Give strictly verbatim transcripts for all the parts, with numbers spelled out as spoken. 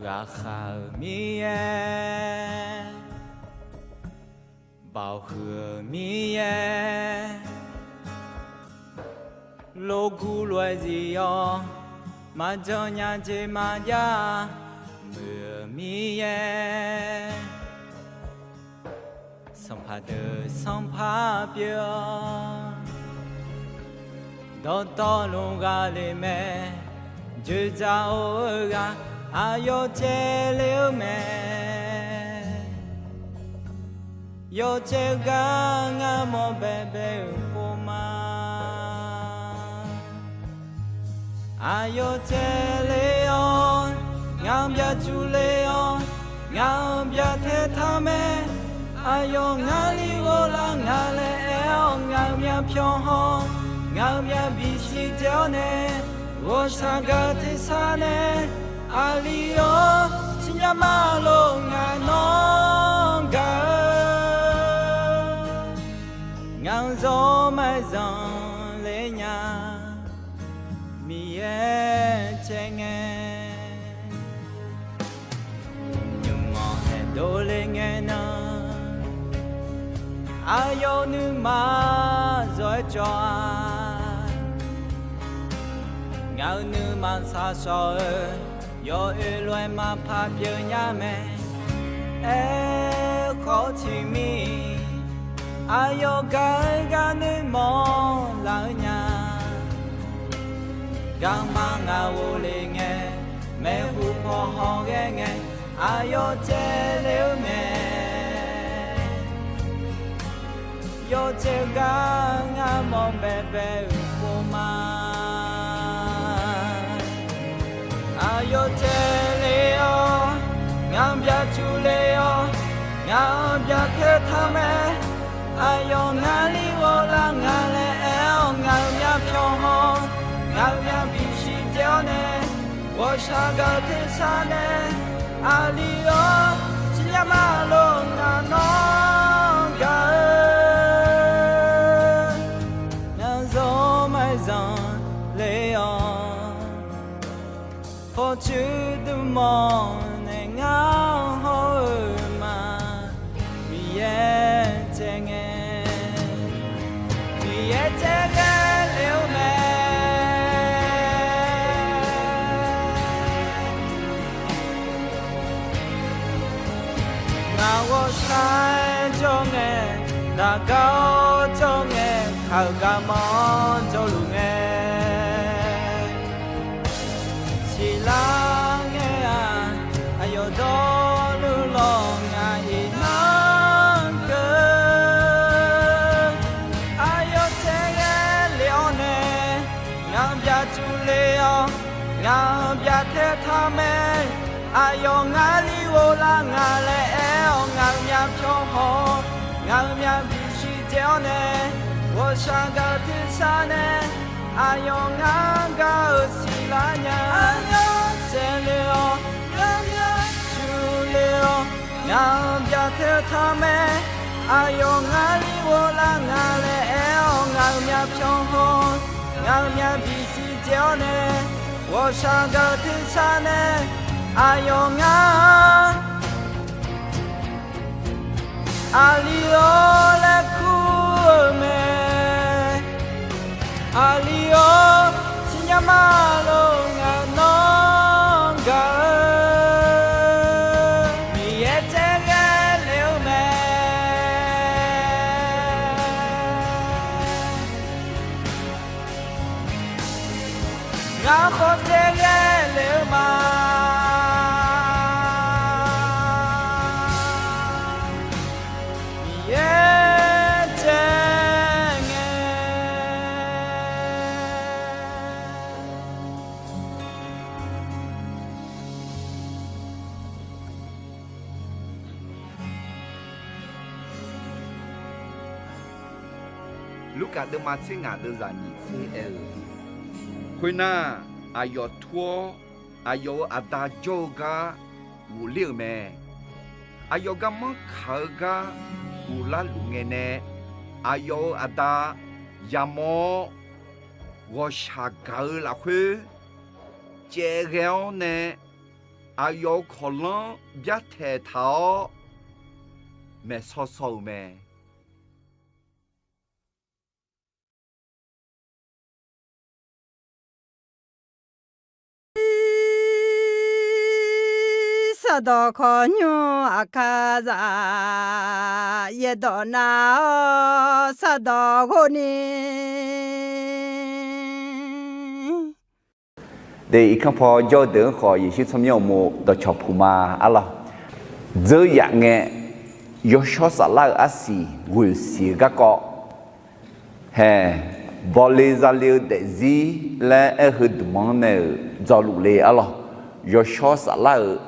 Ghaqkhav-euq Miqyaer, baoq huiq-euq Miqyaer, lof guv lof-aer zif-awr, maqjan nya jeq maqjav muiq-euq Miqyaer, sanqpaq deuq sanqpaq pyeuf-awr, dawqtawvluf ghaq le mae. Dzoeqdzaq or-eu ghaq aqyawf caev le-eu mae. Yawcaev gar ngar mawr baebae-euq pov ma. Aqyawf caev le-awr, ngaq byaq cuf le-awr, ngaq-euq byaqtae taq mae. Aqyawf ngar li ghoflar nga laer aer-awr, ngaq-euq myavpyawq haw, ngaq-euq myavbif siqdzae-awr nae, ghawqshaq gaq-eu tersar nae, aqli-awr siqnya ma lof ngaq nawr gaq-eu, ngaq-euq zawr maqzanq le nya. Miqyaer caev ngae, nymq-anr aerdov le ngae nan, aqyawf-euq nuima zawr-aer cawv-a. Ngaq-euq nuima shaqshawq-eu, yawoer lof-aer maqpar pyeuf nya mae. Aerkhawf tiqmir, aqyawf gaq-eu gar noeqmawf laf-eu nya. Garma ngaq ghofle ngae, maeqhu paw haw ghae ngae, aqyawf caev le-eu mae. Yawcaev gar ngar mawr baebae-euq pov ma. Aqyawf caev le-awr, ngaq byaq cuf le-awr, ngaq-euq byaqtae taq mae. Aqyawf ngar li ghoflar nga laer aer-awr, ngaq-euq myavpyawq haw, ngaq-euq myavbif siqdzae-awr nae, ghawqshaq gaq-eu tersar nae, aqli-awr siqnya ma lof ngaq nawr gaq-eu, ngaq-euq zawr maqzanq le-awr, pawqtsuif dmq-awr nae ngar hawr-eu ma. Miqyaer caev ngae, Miqyaer caev ghae le-eu mae. Ngaq ghawqshaq jawr ngae, daqgar-awr jawr ngae, kaq-euq garma-anr jawrluf ngae, siqlar ngae-aq, aqyawf dawrluf lawq ngaq iqnan keuv. Aqyawf caev ghae le-awr nae, ngaq-euq byaq cuf le-awr, ngaq-euq byaqtae taq mae. Aqyawf ngar li ghoflar nga laer aer-awr, ngaq-euq myavpyawq haw, ngaq-euq myavbif siqdzae-awr nae, ghawqshaq gaq-eu tersar nae, aqyawf ngar gaq-eu siqlar nya. Aqyawf caev le-awr, ngaq-euq byaq cuf le-awr, ngaq-euq byaqtae taq mae. Aqyawf ngar li ghoflar nga laer aer-awr, ngaq-euq myavpyawq haw, ngaq-euq myavbif siqdzae-awr nae, ghawqshaq gaq-eu tersar nae, aqyawf ngar aqli-awr laer kur-eu mae. Aqli-awr siqnya ma lof ngaq nawr gaq-eu, Miqyaer caev ghae le-eu mae. Ngar khawf caev ghae le-eu ma. Miqyaer caev ngae. Lurkaf deuvma tser ngaq deuvzaq nyiq tser aer-eu, khoernar, aqyawf tur-awr, aqyawf-euq aqda jawr-eu gar ghofler-euq mae. Aqyawf garmanr kaq-eu gar ghoflar luf ngae nae, aqyawf-euq aqda yamawr-awr, ghawqshaq gaq-eu lafkhoer caev ghae-awr nae, aqyawf-euq kawqlanr byartaeq taq-awr maeqsaw saw-euq mae. Sardawq kawqnymr aqkar za, yaerdawq nar-awr sardawq ghov ni. De, irkanr paw jawr-eu deuq-anr khawf, Yeqsur tsawrmyanr uqmov dawqcawq puq ma arlawr. Dzeur yaf ngae, yawshawr saflar-euq arsiq ghoeq siq-eu garkawv hae, bawle zale-eu daefzir laer aer-eu heudmq-anr nae-euq dzawluf le arlawr. Yawshawr saflar-euq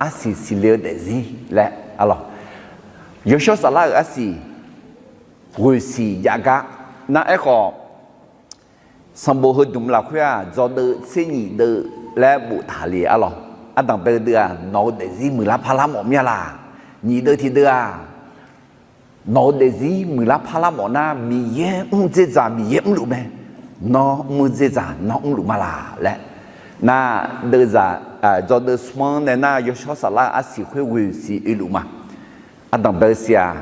arsiq siqle-eu daefzir laer arlawr. Yawshawr saflar-euq arsiq ghoeq siq jav gar nar aerkhawf, sanqbof heudmq lafkhoer-aq, dzawdeuv tser nyif deuv laer boftaq le arlawr. Ardanq bae-eu deuv-aq, nawq-eu daefzir muiqlar parlar mawf mir-a laq? Nyif deuv tiqdeuv-aq, nawq-eu daefzir muiqlar parlar mawf nar, Miqyaer mr dzerdzaq Miqyaer mrluf mae. Nawr mr dzerdzaq nawr mrluf ma laq laer. Nar, deuvzaq, dzawdeuv smr-anr nae nar, yawshawr saflar-eu arsiq khoer ghoeq siq oeluf ma. Ardanq bae-eu siq-aq,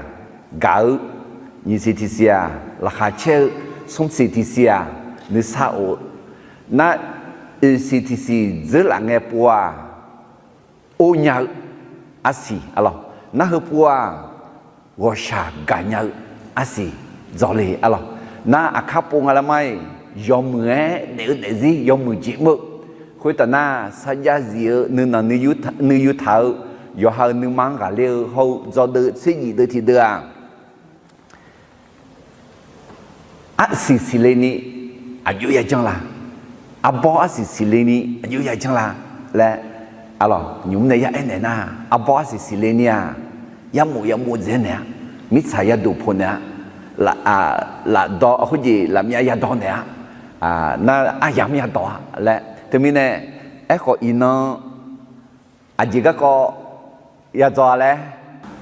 gaq-eu, nyiq siq tiqsiq-aq, laqkhaq caer-eu, smr siq tiqsiq-aq, nuisar of-eu, nar, oeq siq tiqsiq dzeurlaf ngae pov-aq, or nya-eu arsiq arlawr. Nar, heupov-aq, ghawqshaq gaqnya-eu arsiq dzawle arlawr. Nar, aqkar pov nga laer mar-iq, yawmuiq-aer daef-eu daefzir yawmuiq jeq mr-eu. Khoertav nar, sarjax zif-eu nuinanq nuiyu taq-eu yawqha-euq nuima-anr ghaqler-eu hawr-eu dzawdeuv tser nyif deuv tiqdeuv-aq, arsiq siqle ni aqjox ya janr la? Arbawr arsiq siqle ni aqjox ya janr la laer, arlawr, nymq mr nae ya aernaeq nar, arbawr arsiq siqle ni-aq, yarmof yamov dzaeq naeq-a, mirtsaq yaduq poq naeq-a, lafdawq khoerjeq lafmyav yadawq naeq-a, nar, aryamr yadawq-a laer. Teumirnae, aerkhawf iqnan aqjeq garkawv yadzaw-a laer,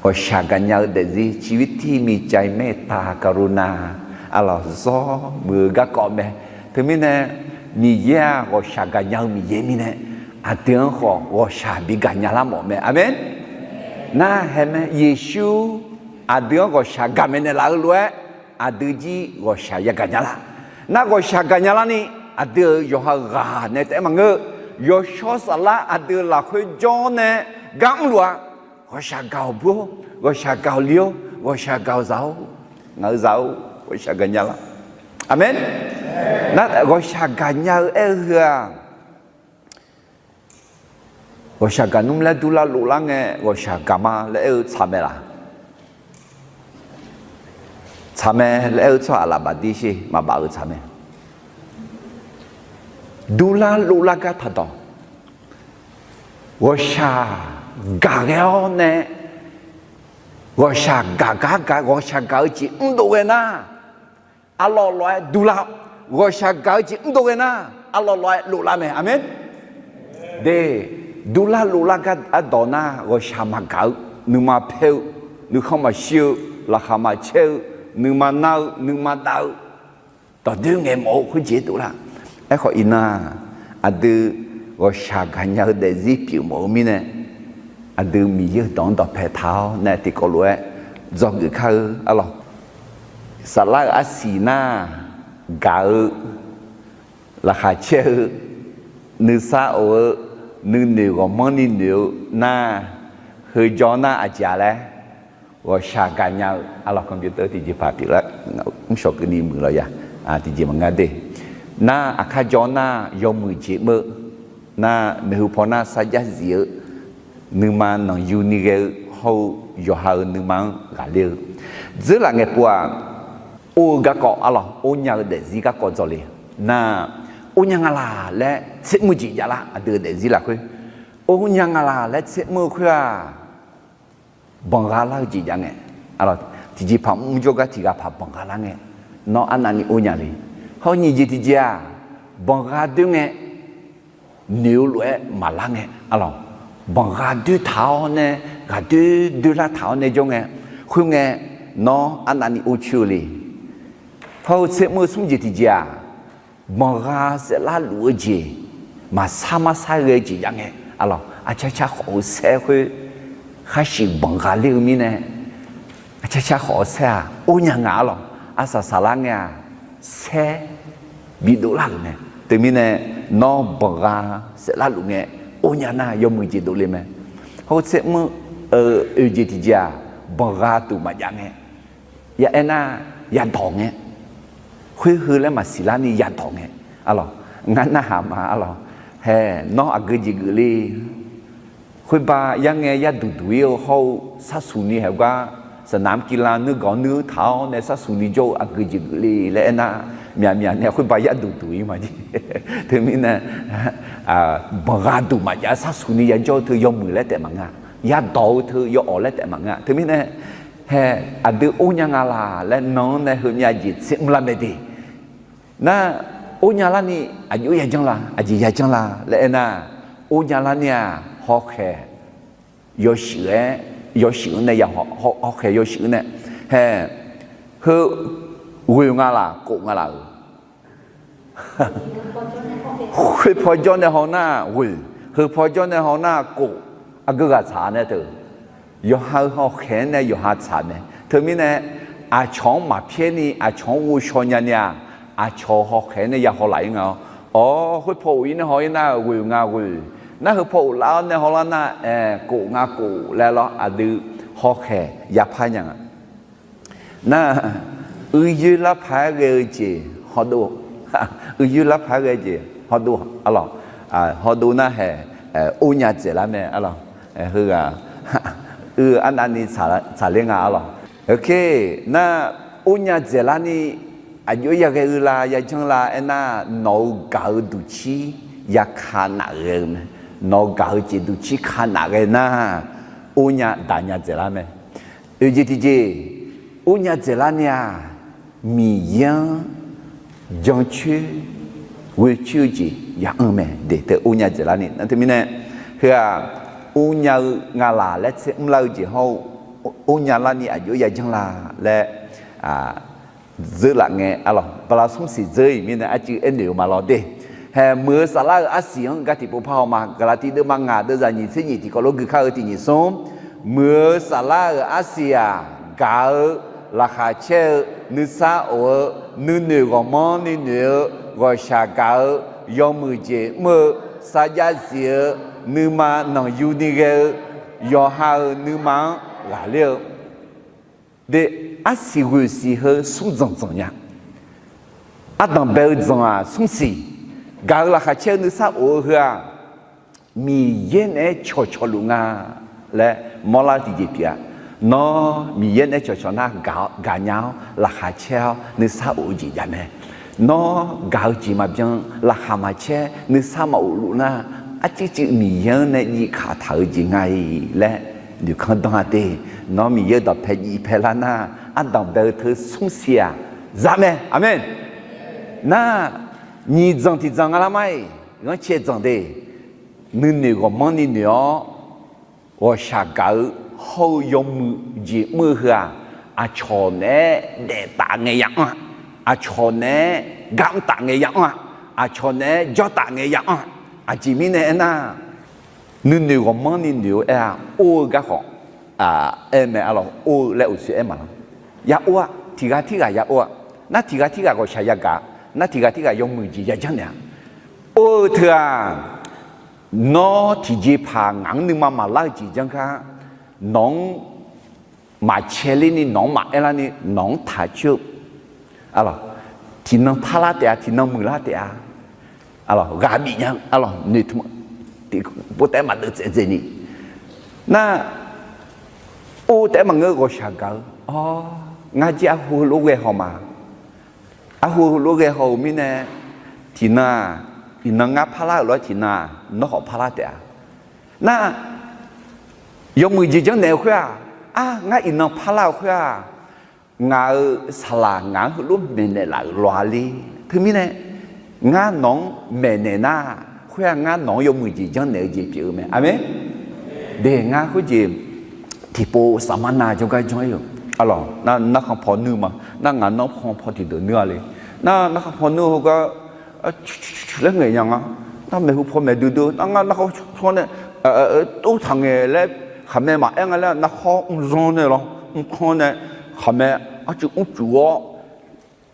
ghawqshaq gaqnya-eu daefzir ชีวิตที่มีใจเมตตากรุณา arlawr, zawr muiq-eu garkawv mae. Teumirnae, Miqyaer-aq, ghawqshaq gaqnya-eu Miqyaer mirnae, aqdui-anr khawf ghawqshaq bi gaqnya lar mawf mae. Aqmeq. Nar, haeq mae, Yeqsur aqdui-anr ghawqshaq gaqmaeq naeqlaf-eu lof-aer, aqdui jir ghawqshaq yagaq nya lar? Nar, ghawqshaq gaqnya larni, aqdui-euq yawqha-euq ghaq nae taef-aer maqngeur. Yawshawr saflar aqdui-euq lafkhoer jawr nae gar mrluf-a. Ghawqshaq gaq-awq bur-or, ghawqshaq gaq-awq li-or, ghawqshaq gaq-awq zaq-or, ngaq-eu zaq-or, ghawqshaq gaqnya lar? Aqmeq. Nar, ghawqshaq gaqnya-eu aer-eu heu-aq, ghawqshaq gaqnmr laer durlar lovlar ngae ghawqshaq gaq ma laer aer-eu tsaq mae laq? Tsaq mae laer aer-eu tsawrhaq laf baf dir sher, maqbaf-eu tsaq mae. Durlar lovlar gar taqdawq, ghawqshaq gaq ghae-awr nae, ghawqshaq gaq gar gaq, ghawqshaq gaq-eu jeq mrdov ghae nar, arlawr lawr-aer durlar. Ghawqshaq gaq-eu jeq mrdov ghae nar, arlawr lawr-aer lovlar mae. Aqmeq. De, durlar lovlar gar ardawq nar, ghawqshaq maqgaq-eu, nuima paer-eu, nuikhanr maqshir-eu, laqkhaq maqcaer-eu, nuima nar-eu, nuima dav-eu, dawqdoer ngaeq mawf-eu khoerjeq dovlar. Aerkhawf iqnan-aq, aqdui ghawqshaq gaqnya-eu daefzir pyeuf mawf-eu mirnae, aqdui Miqyaer-euq dawq-anr dawqpae taq-awr nae tiqkawv lof-aer dzawgeuf kar-eu arlawr. Saflar-euq arsiq nar, gaq-eu, laqkhaq caer-eu, nuisar of-eu, nuinoeq ghawqmanrni noeq-eu nar, heu jawr nar aqjeq-a laer, ghawqshaq gaqnya-eu arlawr, computer tiqjeqpaq pyeuflar, mrshawq keuvni muiq lawq ya, tiqjeq maqnga de. Nar, aqkar jawr nar yawmuiq jeq mr-eu, nar, maeqhu paw nar sarjax zif-eu, nuima nanqyuni ghae-eu hawr-eu yawqha-euq nuima-anr ghaqler-eu, dzeurlaf ngaeqpov-aq, or-eu garkawv arlawr, or nya-eu daefzir garkawv dzawle. Nar, or nya nga laq laer tser mr-eu jeq javlar, aqdui-euq daefzir lafkhoer or nya nga laq laer tser mr-eu khoer-aq, banqgha lar-eu jeq jav ngae, tiqjeqpaq mr jawrgar tiqghaq paq banqgha lar ngae, nawr arnavni or nya le. Hawr nyiq jeq tiqjeq-aq, banqgha doer ngae, noeq-eu lof-aer maqlar ngae arlawr, banqgha doer taq-awr nae, ghaqdoer doerlar taq-awr nae jawr ngae, khoerngae, nawr arnavni or coer-eu le. Hawr-eu tser mr-eu smr jeq tiqjeq-aq, banqgha saeflar luf-eu jeq, maqsar marsar ghae-eu jeq jav ngae arlawr, Aqcar car khawf-eu saer khoer khar shif banq gha ler-eu mirnae, aqcar car khawf-eu saer-aq or nya nga arlawq. Arsaq saqlar ngae-aq, saer bidov lar-euq mae. Teumirnae nawr banq gha saef larluf ngae or nya nar yawmuiq jeq dovle mae. Hawtser mr-eu oeq jeq tiqjeq-aq, banq gha duq maqjav ngae, ya aernar, yadawq ngae, khoer heu laer maqsiq larni yadawq ngae, arlawq, ngar narhaq ma arlawq. Hae, nawr aqgeu jeq geufle. Khoerba yar ngae yar duq duq-ir-eu hawr-eu sharsuq ni haeq gar, saqnamq kiqla nuigaq nuir taq-awr nae sharsuq ni jawr-eu aqgeu jeq geufle laer aernar, myaq myaq nae khoerba yar duq duq-ir ma jeq. Teumirnae banq gha duq maqjav sharsuq ni yajawr-eu teu yawmuiq laer taef maqnga. Yadawq-eu teu yawawq laer taef maqnga. Teumirnae hae, aqdui or nya nga laq laer nan-anr nae heumyav jeq tser mr lar mae de. Nar, or nya larni aqjox yajanr la, aqjeq yajanr la laer aernar, or nya larni-aq hawkhaeq yawshuif-aer, yawshuif-anr nae ya, hawkhaeq yawshuif-anr nae, hae, heu ghoeq nga laq, kof nga laq-euq. Khoer paw jawr nae haw nar ghoeq, heu paw jawr nae haw nar kof, aqgeu ghaq tsaq nae teu. Yawqha-euq hawkhaeq-anr nae yawqha tsaq mae. Teumirnae aqcawq-anr maqpyaer ni aqcawq-anr ghovshaw nya ni-aq, aqcawq hawkhaeq-anr nae ya haw laf-ir nga-awr. Awr, khoer paw of-ir nae haw-ir nar ghoeq nga ghoeq. Nar heu paw of lar-awr nae haw lar nar, aer, kof nga kof laer lawr aqdui hawkhaeq yapar nya nga. Nar, uiyoer larpaq-aer ghae-eu jeq hawdov, uiyoer larpaq-aer ghae-eu jeq hawdov arlawq, hawdov nar hae, or nya dzaeqlar mae arlawq, heughaq, uiq arnavni tsaqler nga arlawq. Oke, nar, or nya dzaeqlarni aqjox yaghae-eu la yajanr la aernar, nawq-euq gaq-eu duqcir yaka naf ghae-eu mae. Nawq-euq gaq-eu jeq duqcir ka naf ghae nar, or nya daq nya dzaeqlar mae. Oeq jeq tiqjeq, or nya dzaeqlar ni-aq, Miqyaer-anr jancoer ghoecoer-eu jeq ya'anr mae de. Teu or nya dzaeqlar ni nar teumirnae, heu-aq, or nya-eu nga laq laer tser mrlar-eu jeq hawr-eu, or nya larni aqjox yajanr la laer dzeurlaf ngae arlawq, bala smr siq dzeur-iq mirnae arcuiv aernoeq-eu ma lawr de. Hae, muiq-eu saflar-euq arsiq-anr gar tiqpov par haw ma. Gaqlaqtiv deuvma ngaq deuvzaq nyiq tser nyiq tiqkawv lof gui kar-eu tiq nyiq smr, muiq-eu saflar-euq arsiq-aq, gaq-eu, laqkhaq caer-eu, nuisar of-eu, nuinoeq ghawqmanrni noeq-eu, ghawqshaq gaq-eu, yawmuiq jeq mr-eu, sarjax zif-eu, nuima nanqyuni ghae-eu, yawqha-euq nuima-anr ghaqler-eu de. Arsiq ghoeq siq heu smr dzanq dzanq nya. Ardanq bae-eu dzanq-aq smr siq. Gaq-eu laqkhaq caer-eu nuisar of-eu heu-aq, Miqyaer naeq-aer cawqcawq luf nga laer mawrlar tiqjeq pyeuf-a. Nawr Miqyaer naeq-aer cawqcawq nar, gaq nya-awr laqkhaq caer-awr nuisar of-eu jeq jav mae. Nawr gaq-eu jeq maqbyan, laqkhaq maqcaer, nuisar maq of luf nar, arcuivcuiv Miqyaer-anr nae jiv kaq taq-eu jeq nga-iq laer noeqkanr danr-a de. Nawr Miqyaer-eu dawqpae jiv pae lar nar, ardanq bae-eu teu smr siq-aq, za mae. Aqmeq. Nar, nyiq dzanq tiq dzanq nga lar mar-iq, ghanrcae dzanq de. Nuinoeq ghawqmanrni noeq-awr, ghawqshaq gaq-eu hawr-eu yawmuiq jeq mr-eu heu-aq, aqcawq naeq-aer daef taf ngae ya anr-a, aqcawq naeq-aer gar mr taf ngae ya anr-a, aqcawq naeq-aer jawr taf ngae ya anr-a. Aqjeq mirnae aernar, nuinoeq ghawqmanrni noeq-eu aer-a, or-eu garkhawf aer mae arlawq, or-eu laer uqshoe aer maq lar. Ya or-a, tiq ghaq tirghaq ya or-a. Nar tiq ghaq tirghaq ghawqshaq yagaq, nar tiq ghaq tirghaq yawmuiq jeq yajanr naeq-a. Or-eu teu-aq, nawr tiqjeqpaq ngaq-anr nuima maqlar-eu jeq janr kar, nawq-anr maqcae lerni nawq-anr maqaer larni nawq-anr taq coer-eu, arlawq, tiqnan parlar taef-a, tiqnan muiqlar taef-a, arlawq, ghaq bif nya-eu, arlawq, noeqtmq tiqpov taef-aer maqdeuv tsaev dzaeqni. Nar, or taef-aer maqngeur-eu ghawqshaq gaq-eu, awr, ngar jir arhu heulof ghae haw ma. Arhu heulof ghae haw-euq mirnae, tiqnan-aq, iqnan ngar parlar-euq lof-aer tiqnan-aq, nawr khawf parlar taef-a. Nar, yawmuiq jeq janrnaeq-eu khoer-aq, ar, ngar iqnan parlar-euq khoer-aq, ngaq-euq saqlaq ngaq-anr heulof maeqnaeq laf-euq lawq-a le. Teumirnae, ngar nawq-anr maeqnaeq nar, khoer-aq ngar nawq-anr yawmuiq jeq janrnaeq-eu jeq pyeuf-eu mae. Aqmeq. De, ngar khoerjeq tiqpov safmar nav jawrgar janr-ir-euq. Arlawq, nar narkhan paw nuir ma. Nar ngaq narkhan paw tiqdeuq nuir-a le. Nar narkhan paw nuir heugar, laer ngaeq nya nga. Nar maeqhu paw maeqdui dui, nar ngar narkhan paw nae tov taq ngae laer khaqmae maqaer nga laer, narkhawr mrzanr nae lawr, mrtanr nae khaqmae arcuiv mrcuf-awr,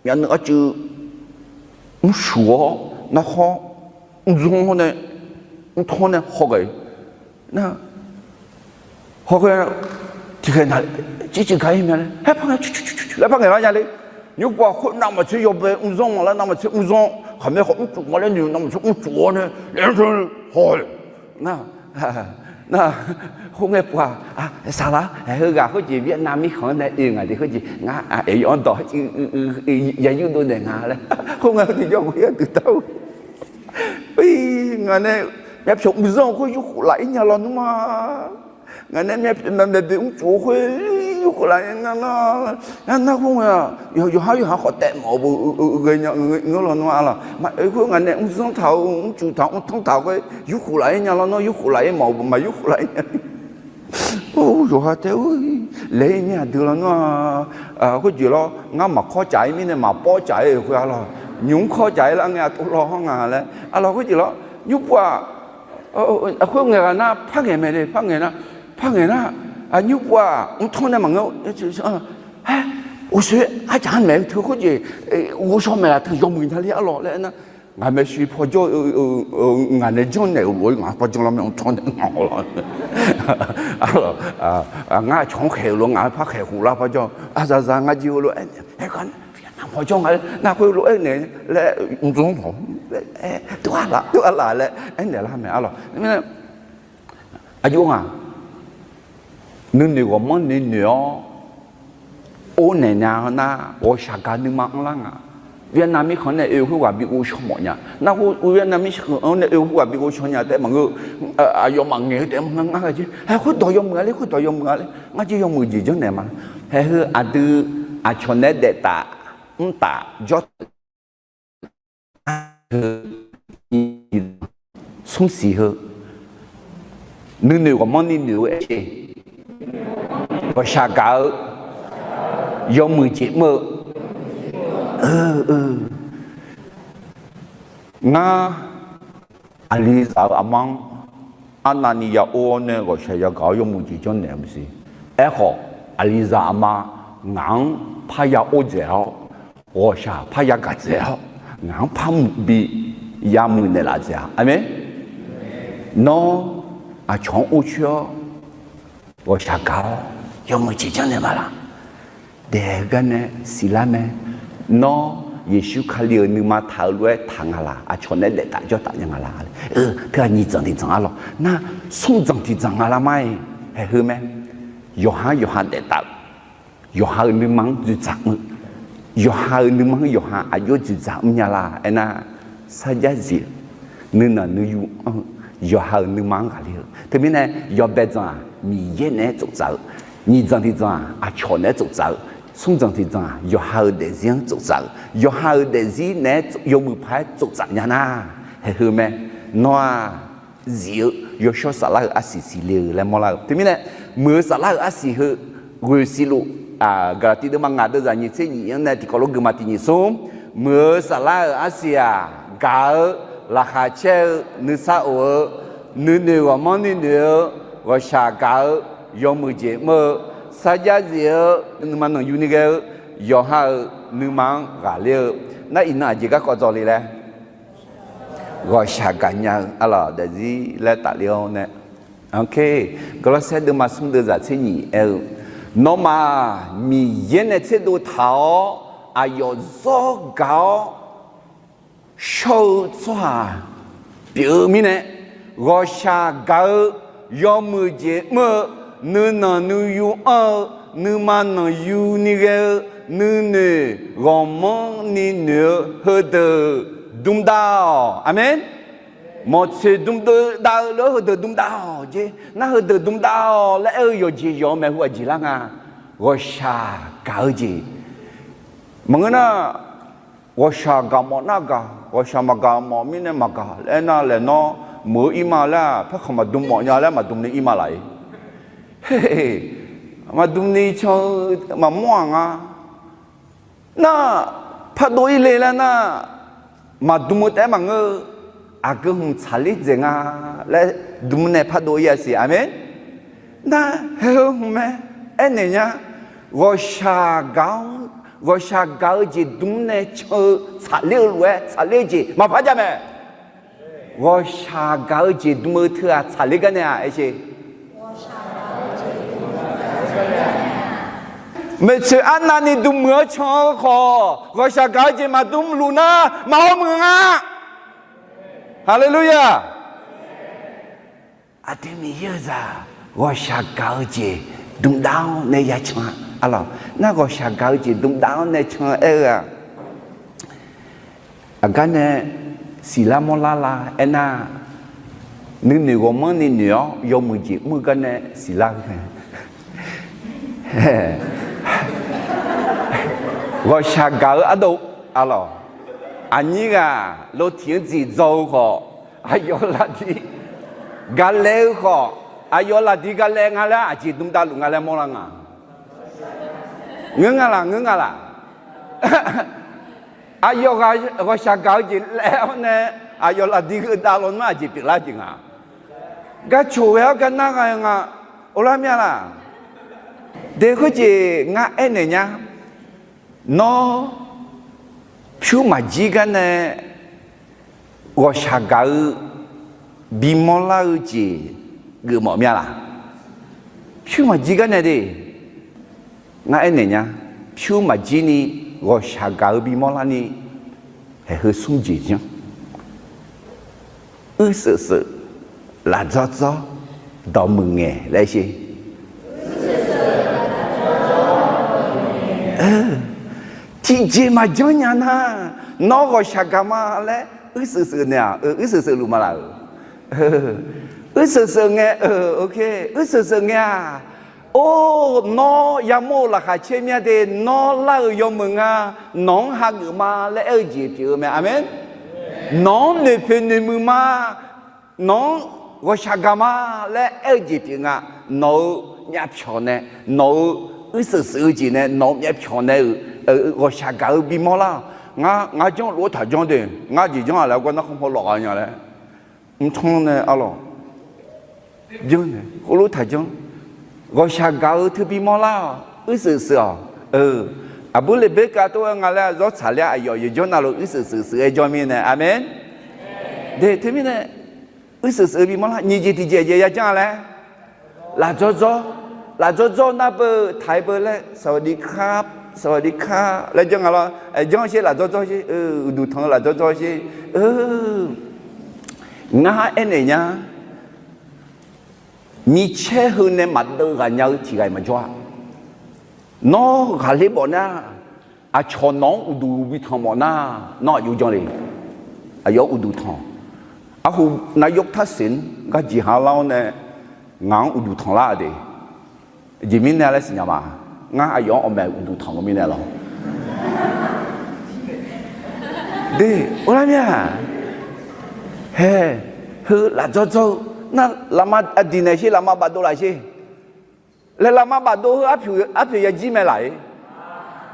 myavnuiv arcuiv mrcuf-awr, narkhawr mrzanr nae mrtanr nae hawghae-eu nar, hawghae tiqkhaeq na, circuiv gaq-ir mya laer, haer par ngae, laer par ngaeq lar nya le. Nymrpov-aq khoer navmaqtser yawbae mrzanr ma laer, navmaqtser mrzanr, khaqmae khawf mrcuf ma laer noeq, navmaqtser mrcuf-awr nae, haw nar, khoerngae pov-aq, saqlaq, heughaq khoerjeq Vietnam mirkhanq-anr nae oe ngaq de khoerjeq ngar, aqyawf-anr dawq yayur dov naeq nga laer, khoerngae tiqjawr ghoe-aer duidar-eu, ngaq nae myavpyawq mrzanr-eu khoer yurkhof laf-ir nya lawnmr-a. Ngaq nae myavpyawq maeqboeq mrcuf-eu khoer yurkhof laf-ir nya nar, nar khoerngae-aq, yawqha yawqha khawf taef mawf-eu ghaenya ngeur lawnmr-a lawq. Maqoe khoer ngaq nae mrzanr taq-eu, mrcuf taq-eu, mrtanr taq-eu khoer yurkhof laf-ir nya lawnmr, yurkhof laf-ir mawf-eu maqyurkhof laf-ir nya. Or, yawqha taef-aer laeq-ir mir aqdui lawnmr-a. Khoerjeq lawr, ngar maqkawr caf-ir mirnae maqpawr caf-ir-euq khoer-a lawq. Nymq-mr kawr caf-ir lar ngae aqtov law-anr nga laer-a lawq. Khoerjeq lawr, nymrpov-aq, khoerngae ghaq nar par ngaeq mae le, par ngaeq nar, par ngaeq nar, nymrpov-aq mrtanr nae maqngeur, haer, uqshoe arcaq-anr maeq-eu teu khoerjeq, ghovshaw maeqlaf teu yawmuiq nya le-a lawq laer aernar, ngaq maeqshi pawjawr-eu, ngaq nae janrnaeq-euq lof-aer ngaq pawjawr lar mae, mrtanr nae ngaq-awr lawq. Ngar aqcawq-anr khaeq-euq lof-aer ngaq-anr par khaeq khof lar pawjawr, aqzaqzaq ngar jir heulof-aer naeq, aergar nar pawjawr nga nar khoerlof-aer naeq laer mrdzmr hawq, tov-a laf, tov-a laf laer aernaeq lar mae-a lawq. Aqjox ngaq, nuinoeq ghawqmanrni noeq-awr ornaeq nya-eu nar, ghawqshaq gaq nuima anrlar nga. Vietnam mirkhanq-anr nae oe-eu khoerghaq bi ghovshaw mawf nya. Nar khoer Vietnam mirkhanq-anr nae oe-eu khoerghaq bi ghovshaw nya taef maqngeur. Aqyawfmaf ngaeq-eu taef maqngeur ngar gaq jir. Haer khoerdawq yawmuiq-a le, khoerdawq yawmuiq-a le. Ngar jir yawmuiq jeq janrnaeq ma. Haeq heu aqdui aqcawq naeq-aer daeftaf mrtaf jawr smr siq heu, nuinoeq ghawqmanrni noeq-eu aer jeq, ghawqshaq gaq-eu yawmuiq jeq mr-eu. Ngar aqlizaq-euq aqma-anr arnavni ya or-awr nae ghawqshaq yagaq-awr yawmuiq jeq janrnaeq-eu maqsiq. Aerkhawf, aqlizaq aqma ngaq-anr parya or dzaeq-awr, ghawqshaq parya gaq dzaeq-awr, ngaq-anr par bi yamuiq naeqlaf dzaeq-a. Aqmeq. Nawr aqcawq-anr or coer-awr, ghawqshaq gaq-awr yawmuiq jeq janrnaeq ma laq? Daeq-eu gar nae siqlar mae. Nawr Yeqsur Kali-euq nuima taq-eu lof-aer taq nga laq? Aqcawq naeq-aer daeftaf jawrtaf nya nga laq? Teughaq nyiq dzanq tiq dzanq-a lawq. Nar, smr dzanq tiq dzanq nga lar ma-iq, haeq heu mae. Yawqha-anr yawqha daeftaf-eu, yawqha-euq nuima-anr dzoeqdzaq mr-eu, yawqha-euq nuima-anr yawqha aqjox dzoeqdzaq mrnya laq aernar, sarjax zif-eu, nuinanq nuiyu anr-eu, yawqha-euq nuima-anr ghaqler-eu. Teumirnae yawbae dzanq-aq Miqyaer naeq-aer tsoftsaf-eu, nyiq dzanq tiq dzanq-aq aqcawq naeq-aer tsoftsaf-eu, smr dzanq tiq dzanq-aq yawqha-euq daefzir-anr tsoftsaf-eu, yawqha-euq daefzir naeq-aer yawmuiq paq-aer tsoftsaf nya nar, haeq heu mae. Nawr-aq zif-eu yawshawr saflar-euq arsiq siqle-eu laer mawrlar-eu. Teumirnae muiq-eu saflar-euq arsiq heu ghoeq siqluf, Gaqlaqtiv deuvma ngaq deuvzaq nyiq tser nyiq-anr nae tiqkawv lof geufma tiq nyiq smr, muiq-eu saflar-euq arsiq-aq gaq-eu, laqkhaq caer-eu, nuisar of-eu, nuinoeq ghawqmanrni noeq-eu, ghawqshaq gaq-eu, yawmuiq jeq mr-eu, sarjax zif-eu, nuima nanqyuni ghae-eu, yawqha-euq nuima-anr ghaqler-eu. Nar iqnan aqjeq garkawv dzawle laer ghawqshaq gaqnya-eu arlawq daefzir laer tafler-awr nae, Gawrlawrsaer deuvma smr deuvzaq tser nyiq aer-eu, nawmaf-aq Miqyaer nae tserdov taq-awr aqyawf zawr gaq-awr shawr-eu tsawrhaq pyeuf-eu mirnae, ghawqshaq gaq-eu, yawmuiq jeq mr-eu, nuinanq nuiyu anr-eu, nuima nanqyuni ghae-eu, nuinoeq ghawqmanrni noeq-eu heudeuq dmdav-awq. Aqmeq. Mawqtsoeq dmdav-eu lof-aer heudeuq dmdav-awq jeq. Nar heudeuq dmdav-awq laer aer-eu yawqjeq yawq-eu maeqhu aqjeq lar nga. Ghawqshaq gaq-eu jeq. Maqngeur nar, ghawqshaq gaq mawf nar gaq, ghawqshaq maqgaq mawf mirnae maqgaq laer aernar, laeq nawr muiq-eu ir ma laer-aq, paerkhanq maqdm mawf nya laer maqdm ni ir ma laf-ir. Maqdm ni can-eu maqmawr-aq nga. Nar, pardov ir le laer nar, maqdm-eu taef-aer maqngeur-eu. aqgeu hmq tsaqler dzaeq nga laer dm nae pardov-ir-a siq. Aqmeq. Nar, heu hmq mae, aernaeq nya, ghawqshaq gaq-anr, ghawqshaq gaq-eu jeq dm nae can-eu tsaqler-eu lof-aer tsaqler-eu jeq maqpar jav mae. Ghawqshaq gaq-eu jeq dm-eu teu-aq tsaqler gar nae-aq aer sher. Maeqtsoeq arnavni dm muiq-anr can-eu khawf, ghawqshaq gaq-eu jeq maqdm luf nar, maqhaw muiq nga. Haleluya! Aqdui Miqyaer-eu zaq, ghawqshaq gaq-eu jeq dm dav-anr nae ya can-a. Arlawq, nar ghawqshaq gaq-eu jeq dm dav-anr nae can-eu aer-eu-aq, aqgar nae siqlar mawrlar la aernar, nuinoeq ghawqmanrni noeq-awr yawmuiq jeq mr-eu gar nae siqlar-eu. Ghawqshaq gaq-eu ardov, arlawq, aqnyir ghaq lov tiq-anr dziq dzaw-eu khawf, aqyawf lafdiq galae-eu khawf, aqyawf lafdiq galae nga laer aqjeq dm davluf nga laer mawrlar nga. Ngeur nga laq, ngeur nga laq. Aqyawf ghaq ghawqshaq gaq-eu jeq laer-awr nae, aqyawf lafdiq heu dav lawnmr aqjeq pyeuflar jeq nga. Gar coq ghae-awr gar nar ghae nga. Orlar mya laq. De khoerjeq ngar aernaeq nya. Nawr pyur maqjir gar nae ghawqshaq gaq-eu bimawr lar-eu jeq geufmawf mya laq? Pyur maqjir gar nae de. Ngar aernaeq nya. Pyur maqjir ni ghawqshaq gaq-eu bimawr lar ni, haeq heu smr jeq janr. Uirseuq seuq, lafdzawr dzawr, dawqmuiq ngaeq laer sher. Tiqjeq maqjanr nya nar, nawr ghawqshaq gaq ma laer uirseuq seuq naeq-aq, uirseuq seuq luf ma laf-euq. Uirseuq seuq ngae, uirseuq seuq ngae-aq, or, nawr yamawr-eu laqkhaq caer mya de, nawr lar-euq yawmuiq nga, nawq-anr hageuf ma laer aer-eu jeq pyeuf-eu mae. Aqmeq. Nawq-anr noeqpoeq noeqmuiq ma, nawq-anr ghawqshaq gaq ma laer aer-eu jeq pyeuf nga. Nawq-euq myavpyawq nae, nawq-euq uirseuq seuq-eu jeq nae, nawq-euq myavpyawq nae-euq ghawqshaq gaq-eu bimawr lar-awq. Ngar, ngar janr lof-aer taqjanr de, ngar jeq janr-aq laer gar nar khanrpaw lawf gha nya laer. Mrtsanr nae arlawq, janr nae khoerlof taqjanr. Ghawqshaq gaq-eu teu bimawr lar-awq, uirseuq seuq-awq. Aqbur Leqberkav tov-aer nga laer zawr tsaqler-a, aqyawf yawqjanr navluf uirseuq seuq seuq-aer jawr mirnae. Aqmeq. De teumirnae, uirseuq seuq-eu bimawr lar, nyiq jeq tiqjeq jeq yajanr-a laer, lafdzawr dzawr, lafdzawr dzawr nar beu taq-aer beu laer สวัสดีครับ สวัสดีครับ laer janr nga lawr. Janr sher, lafdzawr dzawr sher, uqduq tanq-eu lafdzawr dzawr sher. Ngar aernaeq nya, micaer heu nae maqdeuv ghaq nya-eu tiq ghaq-iq maqjawr-a. Nawr ghaqler bawf nar, aqcawq nawq-anr uqduq bi tanq mawf nar, nawr aqjox janr le. Aqyawf-anr uqduq tanq. Arhu นายกทักษิณ gar jeqha lar-awr nae, ngaq-anr uqduq tanq lar-a de. Aqjeq mirnae laer siqnya ma. Ngar aqyawf-anr awqmaeq uqduq tanq-eu mirnae lawr. De, orlar mir-a. Hae, heu lafdzawr dzawr-eu nar, lafma aqdiq naeq sher, lafma bafdov laf sher laer, lafma bafdov heu arpoeq yajir mae laf-ir.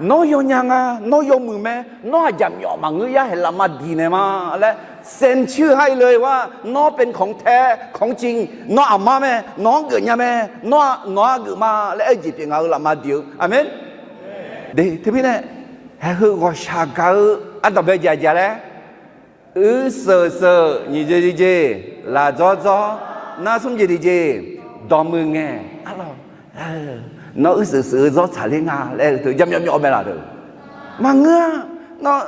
Nawr yawnya nga, nawr yawmuiq mae, nawr aqjaq myawf maqngeur yar haeq lafma diq naeq ma laer, เซ็นชื่อ ha-ir le-eu-aq, nawr เป็นของแท้ ของจริง, nawr aqma mae, nawq-anr geufnya mae, nawr nawq-anr geuf ma laer aer-eu jeq pyeuf nga-eu lafma diq-eu. Aqmeq. De teumirnae, haeq heu ghawqshaq gaq-eu ardanqbae jaqjaq laer, uirseuq seuq nyiq jeq tiqjeq, lafdzawr dzawr, nar smr jeq tiqjeq, dawqmuiq ngaeq, arlawq, nawr uirseuq seuq-eu zawr tsaqler nga laer teu jaqmyawf myawf mae laf deuq. Maqngeur-a. Nawr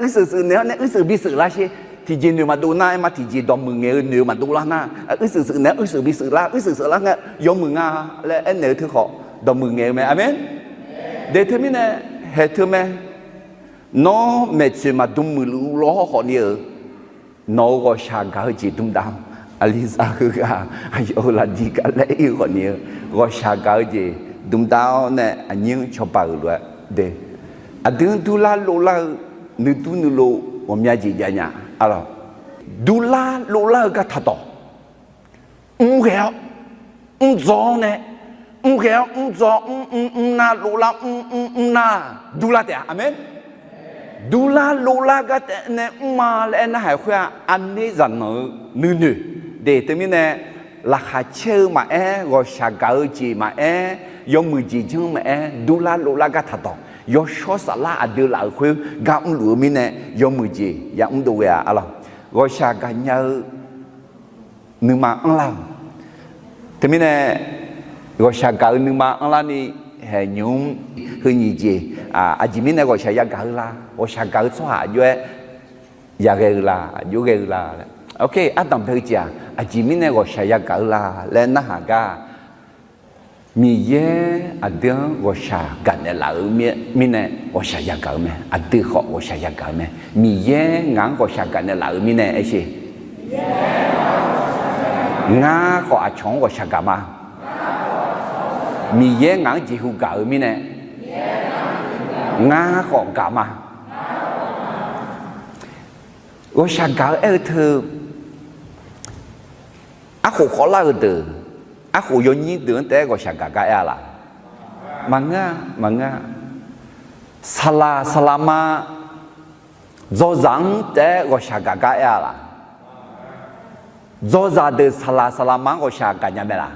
uirseuq seuq naeq-awr nae uirseuq bi seuq lar sher. Tiqjeq noeq maqdov nar, aer ma tiqjeq dawqmuiq ngaeq-eu noeq-eu maqdov lar nar, uirseuq seuq naeq-awr uirseuq bi seuq lar, uirseuq seuq lar ngae, yawmuiq nga laer aernaeq-eu teu khawf, dawqmuiq ngaeq-eu mae. Aqmeq. De teumirnae, haeq teu mae. Nawr maeqtsoeq maqdm muiqluf lawr hawr khawf ni-euq, nawq-euq ghawqshaq gaq-eu jeq dmdav-awr, aqliqzaq heughaq aqyawf-euq lafdiq galaer ir-eu khawf ni-eu, ghawqshaq gaq-eu jeq dmdav-awr nae aqnyir-anr cawba-euq lof-aer de. Aqdui-anr durlar lovlar-eu nuidur nuilov ghawqmya jeq jav nya. Arlawq, durlar lovlar-eu gar taqdawq. Mr ghae-awr, mr dzaw-awr nae, mr ghae-awr mr dzaw-awr mr mr mr nar, lovlar mr mr mr nar, durlar taef-a. Aqmeq. Durlar dovlar gar taef nae mr ma laer aer narhaq khoer-aq, arner zaqnanq-eu nuinoeq. De teumirnae, laqkhaq caer-eu maqaer, ghawqshaq gaq-eu jeq maqaer, yawmuiq jeq janr maqaer, durlar dovlar gar taqdawq, yawshawr saflar aqdui laf-euq khoer gar mrluf-eu mirnae, yawmuiq jeq yamr dov ghae-a arlawq. Ghawqshaq gaqnya-eu nuima anrlar-euq. Teumirnae, ghawqshaq gaq-eu nuima anrlarni, haeq nymq mr heu nyiq jeq, aqjeq mirnae ghawqshaq yagaq-eu la? Ghawqshaq gaq-eu tsawrhaq aqjox-aer yaghae-eu la? Aqjox ghae-eu la? Ardanq bae-eu jeq-aq, aqjeq mirnae ghawqshaq yagaq-eu la laer narhaq gar, Miqyaer aqdui-anr ghawqshaq gaqnaeq laf-euq mirnae ghawqshaq yagaq-eu mae. Aqdui khawf ghawqshaq yagaq-eu mae. Miqyaer ngaq-anr ghawqshaq gaqnaeq laf-euq mirnae aer sher. Ngar khawf aqcawq-anr ghawqshaq gaq ma. Miqyaer ngaq-anr jeqhu gaq-eu mirnae, ngar khawf gaq ma. Ghawqshaq gaq-eu aer-eu teu, arkhof khawvlar-eu deuq, arkhof yawnyir deuq-anr taef-aer ghawqshaq gaq gar aer-a laq? Maqngeur-a, maqngeur-a. Saqlaq saqlaqma dzawzaq-anr taef-aer ghawqshaq gaq gar aer-a laq? Dzawzaq deuq saqlaq saqlaqma-anr ghawqshaq gaqnya mae laq?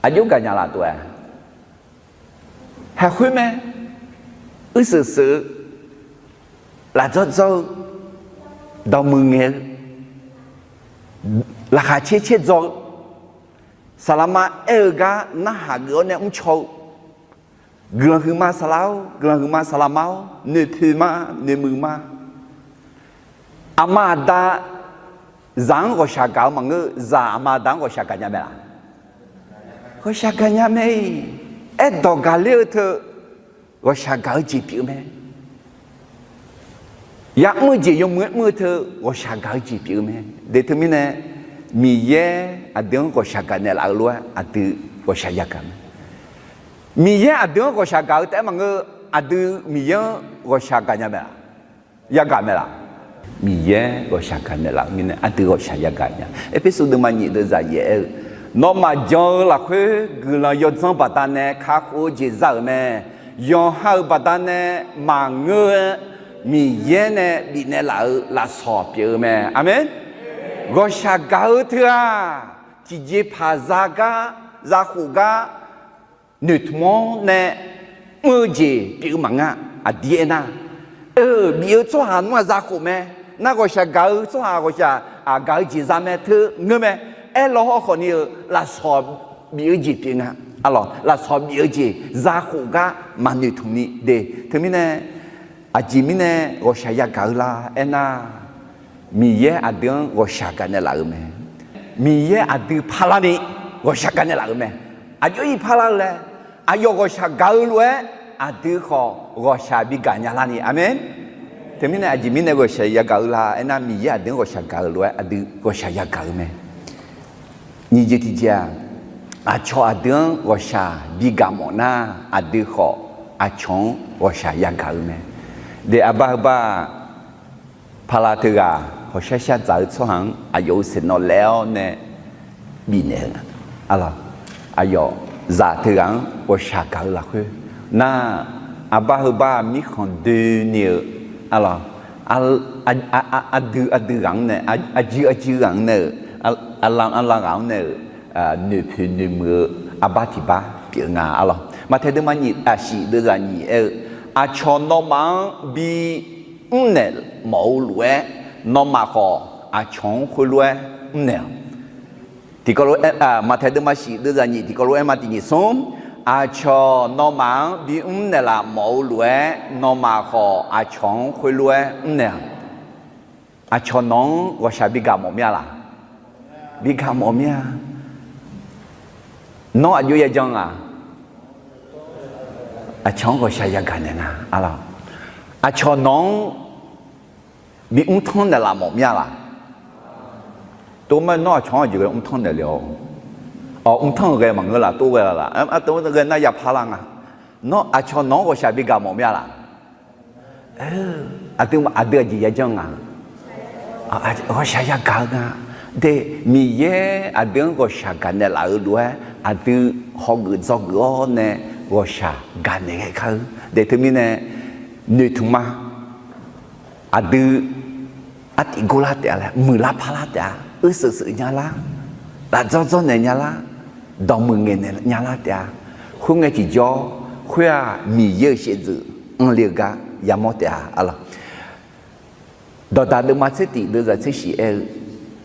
Aqjox gaqnya laf tov-aer, haeq khoer mae. Uirsheuq sheuq-eu, lafdzawr dzawr-eu, dawqmuiq ngaeq-eu, laqkhaq caer caer dzaw-eu, saqlaqma aer-eu gar narhaq geuf-awr nae mrcaw-eu, guiqlanq huiqma saqlaq-or, guiqlanq huiqma saqlaqma-or, noeqpoeq ma, noeqmuiq ma. Aqma aqda zaq-anr ghawqshaq gaq-eu maqngeur, zaq aqma aqda-anr ghawqshaq gaqnya mae laq? Ghawqshaq gaqnya mae-iq. Aerdawq gaqler-eu teu ghawqshaq gaq-eu jeq pyeuf-eu mae. Ya'mr-eu jeq yawmuiq-aer mr-eu teu ghawqshaq gaq-eu jeq pyeuf-eu mae. De teumirnae, Miqyaer aqdui-anr ghawqshaq gaqnaeq laf-eu lof-aer aqdui ghawqshaq yagaq mae. Miqyaer aqdui-anr ghawqshaq gaq-eu taef-aer maqngeur, aqdui Miqyaer-anr ghawqshaq gaqnya mae laq? Yagaq mae laq? Miqyaer ghawqshaq gaqnaeq laf-eu mirnae aqdui ghawqshaq yagaq nya. Erpersu deuvma nyiq deuvzaq yaef aer-eu, nawmaf jan-eu lafkhoer guiqlanq yawdzanr baqdanae kakhof-eu jeq za-euq mae. Yawqha-euq baqdanae maqngeur-aer Miqyaer nae bifnaeq laf-eu lafsawq pyeuf-eu mae. Aqmeq. Ghawqshaq gaq-eu teu-aq, tiqjeqpaq za gar, zakhof gar noeqtmq-awr nae mr-eu jeq pyeuf-eu maqngeur. Aqdir aernar, eu, bif-eu tsawrhaq nmr-aq zakhof mae. Nar ghawqshaq gaq-eu tsawrhaq ghawqshaq gaq-eu jeq za mae teu ngeur mae. Aerlaw hawrkhawf ni-eu lafsawq bif-eu jeq pyeuf nga. Arlawq, lafsawq bif-eu jeq zakhof gar maqnoeqtmq ni de. Teumirnae, aqjeq mirnae ghawqshaq yagaq-eu la aernar, Miqyaer aqdui-anr ghawqshaq gaqnaeq laf-euq mae. Miqyaer aqdui parlarni ghawqshaq gaqnaeq laf-euq mae. Aqjox-ir parlar-eu laer, aqyawf ghawqshaq gaq-eu lof-aer aqdui khawf ghawqshaq bigaq nya larni. Aqmeq. Teumirnae aqjeq mirnae ghawqshaq yagaq-eu la aernar, Miqyaer aqdui-anr ghawqshaq gaq-eu lof-aer aqdui ghawqshaq yagaq-eu mae. Nyiq jeq tiqjeq-aq, aqcawq aqdui-anr ghawqshaq bigaq mawf nar, aqdui khawf aqcawq-anr ghawqshaq yagaq-eu mae. De, arbar heubar-aq, pala teughaq hawqshar shar dzaq-eu tsawrhaq-anr aqyawf-euq saeqnawv laef-awr nae bifnaeq-eu nga. Arlawq, aqyawf zaq teughaq-anr ghawqshaq gaq-eu lafkhoer nar, arbar heubar mirkhanq doeni-eu, arlawq, ardui ardui ghaq-anr nae, arjir arjir ghaq-anr nae-euq, arlam arlam ghaq-anr nae-euq, noeqpoeq noeqmuiq-eu arbar tiq bar pyeuf nga. Arlawq, Maqtaeq deuvma nyiq, aqshif deuvzaq nyiq aer-eu, aqcawq nawmaf-anr bi mrnaeq mawf-eu lof-aer, nawmaf khawf aqcawq-anr khoerlof-aer mrnaeq-awq. Tiqkawv lof-aer, Maqtaeq deuvma shif deuvzaq nyiq tiqkawv lof-aer ma tiq nyiq smr, aqcawq nawmaf-anr bimr naeqlaf mawf-eu lof-aer, nawmaf khawf aqcawq-anr khoerlof-aer mrnaeq-awq. Aqcawq nawq-anr ghawqshaq bigaq mawf mir-a laq? Bigaq mawf mir-a. Nawr aqjox yajan-a? Aqcawq-anr ghawqshaq yagaq naeq nga. Aqcawq nawq-anr bimr tanr naeqlaf mawf mir-a laq? Tov ma, nawr aqcawq-anr aqjeq ghae mr tanr naeq le-awr, mr tanr-eu ghae maqngeur laf, tov ghae la laf, tov ghae nar yapar lar nga. Nawr aqcawq nawq-anr ghawqshaq bigaq mawf mir-a laq? Aqdui, aqdui aqjeq yajan nga? Ghawqshaq yagaq-eu nga. De, Miqyaer aqdui-anr ghawqshaq gaqnaeq laf-eu lof-aer, aqdui hawgeuf dzawgeuf-awr nae ghawqshaq gaqnaeq ghae kar-eu. De, teumirnae noeqtmq ma. Aqdui artif gorlar taef-a laer, muiqlar parlar taef-a, uirseuq seuq nya lar, lafdzawr dzawrnaeq nya lar, dawqmuiq ngaeqnaeq nya lar taef-a. Khoerngae tiqjawr, khoer-aq Miqyaer-euq shaevdzeuf anr le-eu gar yamawr taef-a, arlawq. Dawqdaq deuvma tser tif deuvzaq tser shif aer-eu,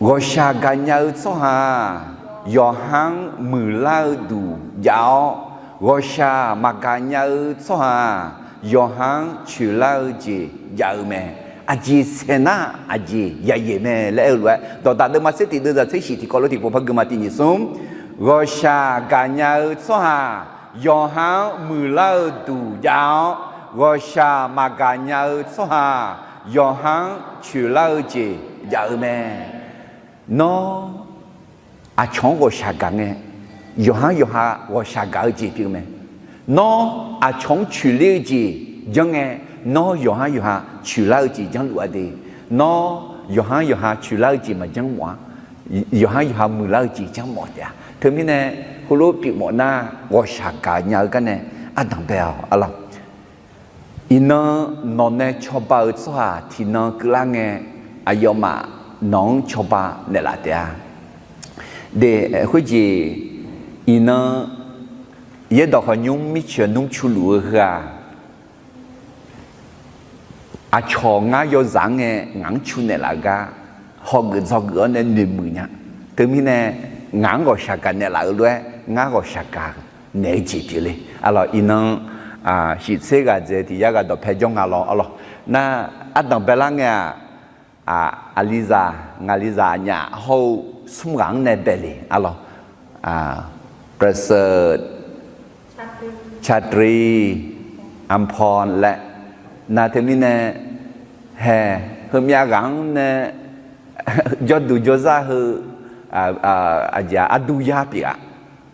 ghawqshaq gaqnya-eu tsawrhaq-aq, yawqha-anr muiqlar-eu duq jav-awr, ghawqshaq maqgaq nya-eu tsawrhaq-aq, yawqha-anr coeqlar-eu jeq jav-eu mae. Aqjeq saeqnar aqjeq yayaeq mae laer aer-eu lof-aer, dawqdaq deuvma tser tif deuvzaq tser shif tiqkawv lof tiqpov par gui ma. Tiq nyiq smr, ghawqshaq gaqnya-eu tsawrhaq yawqha-anr muiqlar-eu duq jav-awr, ghawqshaq maqgaq nya-eu tsawrhaq yawqha-anr coeqlar-eu jeq jav-eu mae. Nawr aqcawq-anr ghawqshaq gaq ngae, yawqha-anr yawqha ghawqshaq gaq-eu jeq pyeuf-eu mae. Nawr aqcawq-anr coeqler-eu jeq janr ngae, nawr yawqha-anr yawqha coeqlar-eu jeq janrluf-a de. Nawr yawqha-anr yawqha coeqlar-eu jeq maqjanr mawf-a. Yawqha-anr yawqha muiqlar-eu jeq janrmawf taef-a. Teumirnae heulof pyeufmawf nar, ghawqshaq gaqnya-eu garnae ardanq bae-awq, arlawq. Iqnan nawq nae cawba-euq tsawrhaq tiqnan keuvlar ngae, aqyawfmaf nawq-anr cawba naeqlaf taef-a. De, khoerjeq iqnan yaerdawq khawf nymr mirceuq nmr cu luf-eu heu-aq, aqcawq ngar yawzaq-anr ngae ngaq-anr cu naeqlaf-eu gar hawgeuf dzawgeuf-awr nae noeqmuiq nya. Teumirnae ngaq-anr ghawqshaq gaq naeqlaf-eu lof-aer ngar ghawqshaq gaq naeq-eu jeq pyeufle. Arlawq, iqnan shif tser ghaq dzaeq tiq yar ghaq dawqpae jawr nga lawr, arlawq. Nar, ardanq baelar ngae-aq, aqlizaq ngaqlizaq aqnyaf hawr-eu smr ghaq-anr nae bae le, arlawq. ประเสริฐ ชาตรี อำพร laer, nar teumirnae hae, heumyav ghaq-anr nae jawrduq jawrzar heu, aqjeq-aq ardur yar pyeuf-a,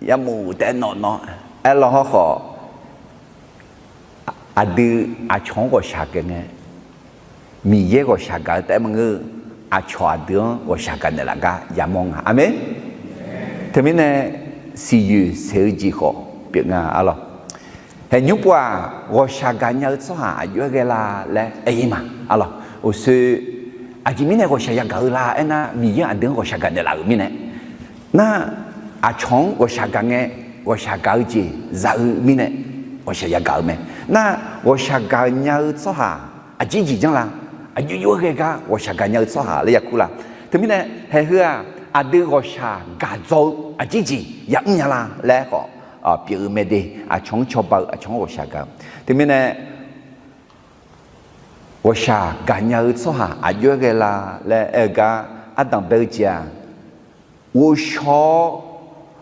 yarmof taef-aer nawq nawr aerlawr hawrkhawf, aqdui aqcawq-anr ghawqshaq gaq ngae, Miqyaer ghawqshaq gaq-eu taef-aer maqngeur-eu, aqcawq aqdui-anr ghawqshaq gaq naeqlaf gar yamawr nga. Aqmeq. Teumirnae siqyoeq saeq-eu jeq khawf pyeuf nga, arlawq. Haeqnymr pov-aq, ghawqshaq gaqnya-eu tsawrhaq aqjox-aer ghae la laer aer-ir ma, arlawq. Uqshoe aqjeq mirnae ghawqshaq yagaq-eu la aernar, Miqyaer aqdui-anr ghawqshaq gaq naeqlaf-euq mirnae. Nar, aqcawq-anr ghawqshaq gaq ngae, ghawqshaq gaq-eu jeq za-eu mirnae ghawqshaq yagaq-eu mae. Nar, ghawqshaq gaqnya-eu tsawrhaq aqjeq jeq janr la? Aqjox jox-aer ghae gar ghawqshaq gaqnya-eu tsawrhaq laer yakur la? Teumirnae haeq heu-aq, aqdui ghawqshaq gaq dzaw-eu aqjeq jeq yamr nya la laer khawf pyeuf-eu mae de. Aqcawq-anr cawba-eu, aqcawq-anr ghawqshaq gaq-eu. Teumirnae ghawqshaq gaqnya-eu tsawrhaq aqjox-aer ghae la laer aer-eu gar ardanq bae-eu jeq-aq, ghovshaw-awr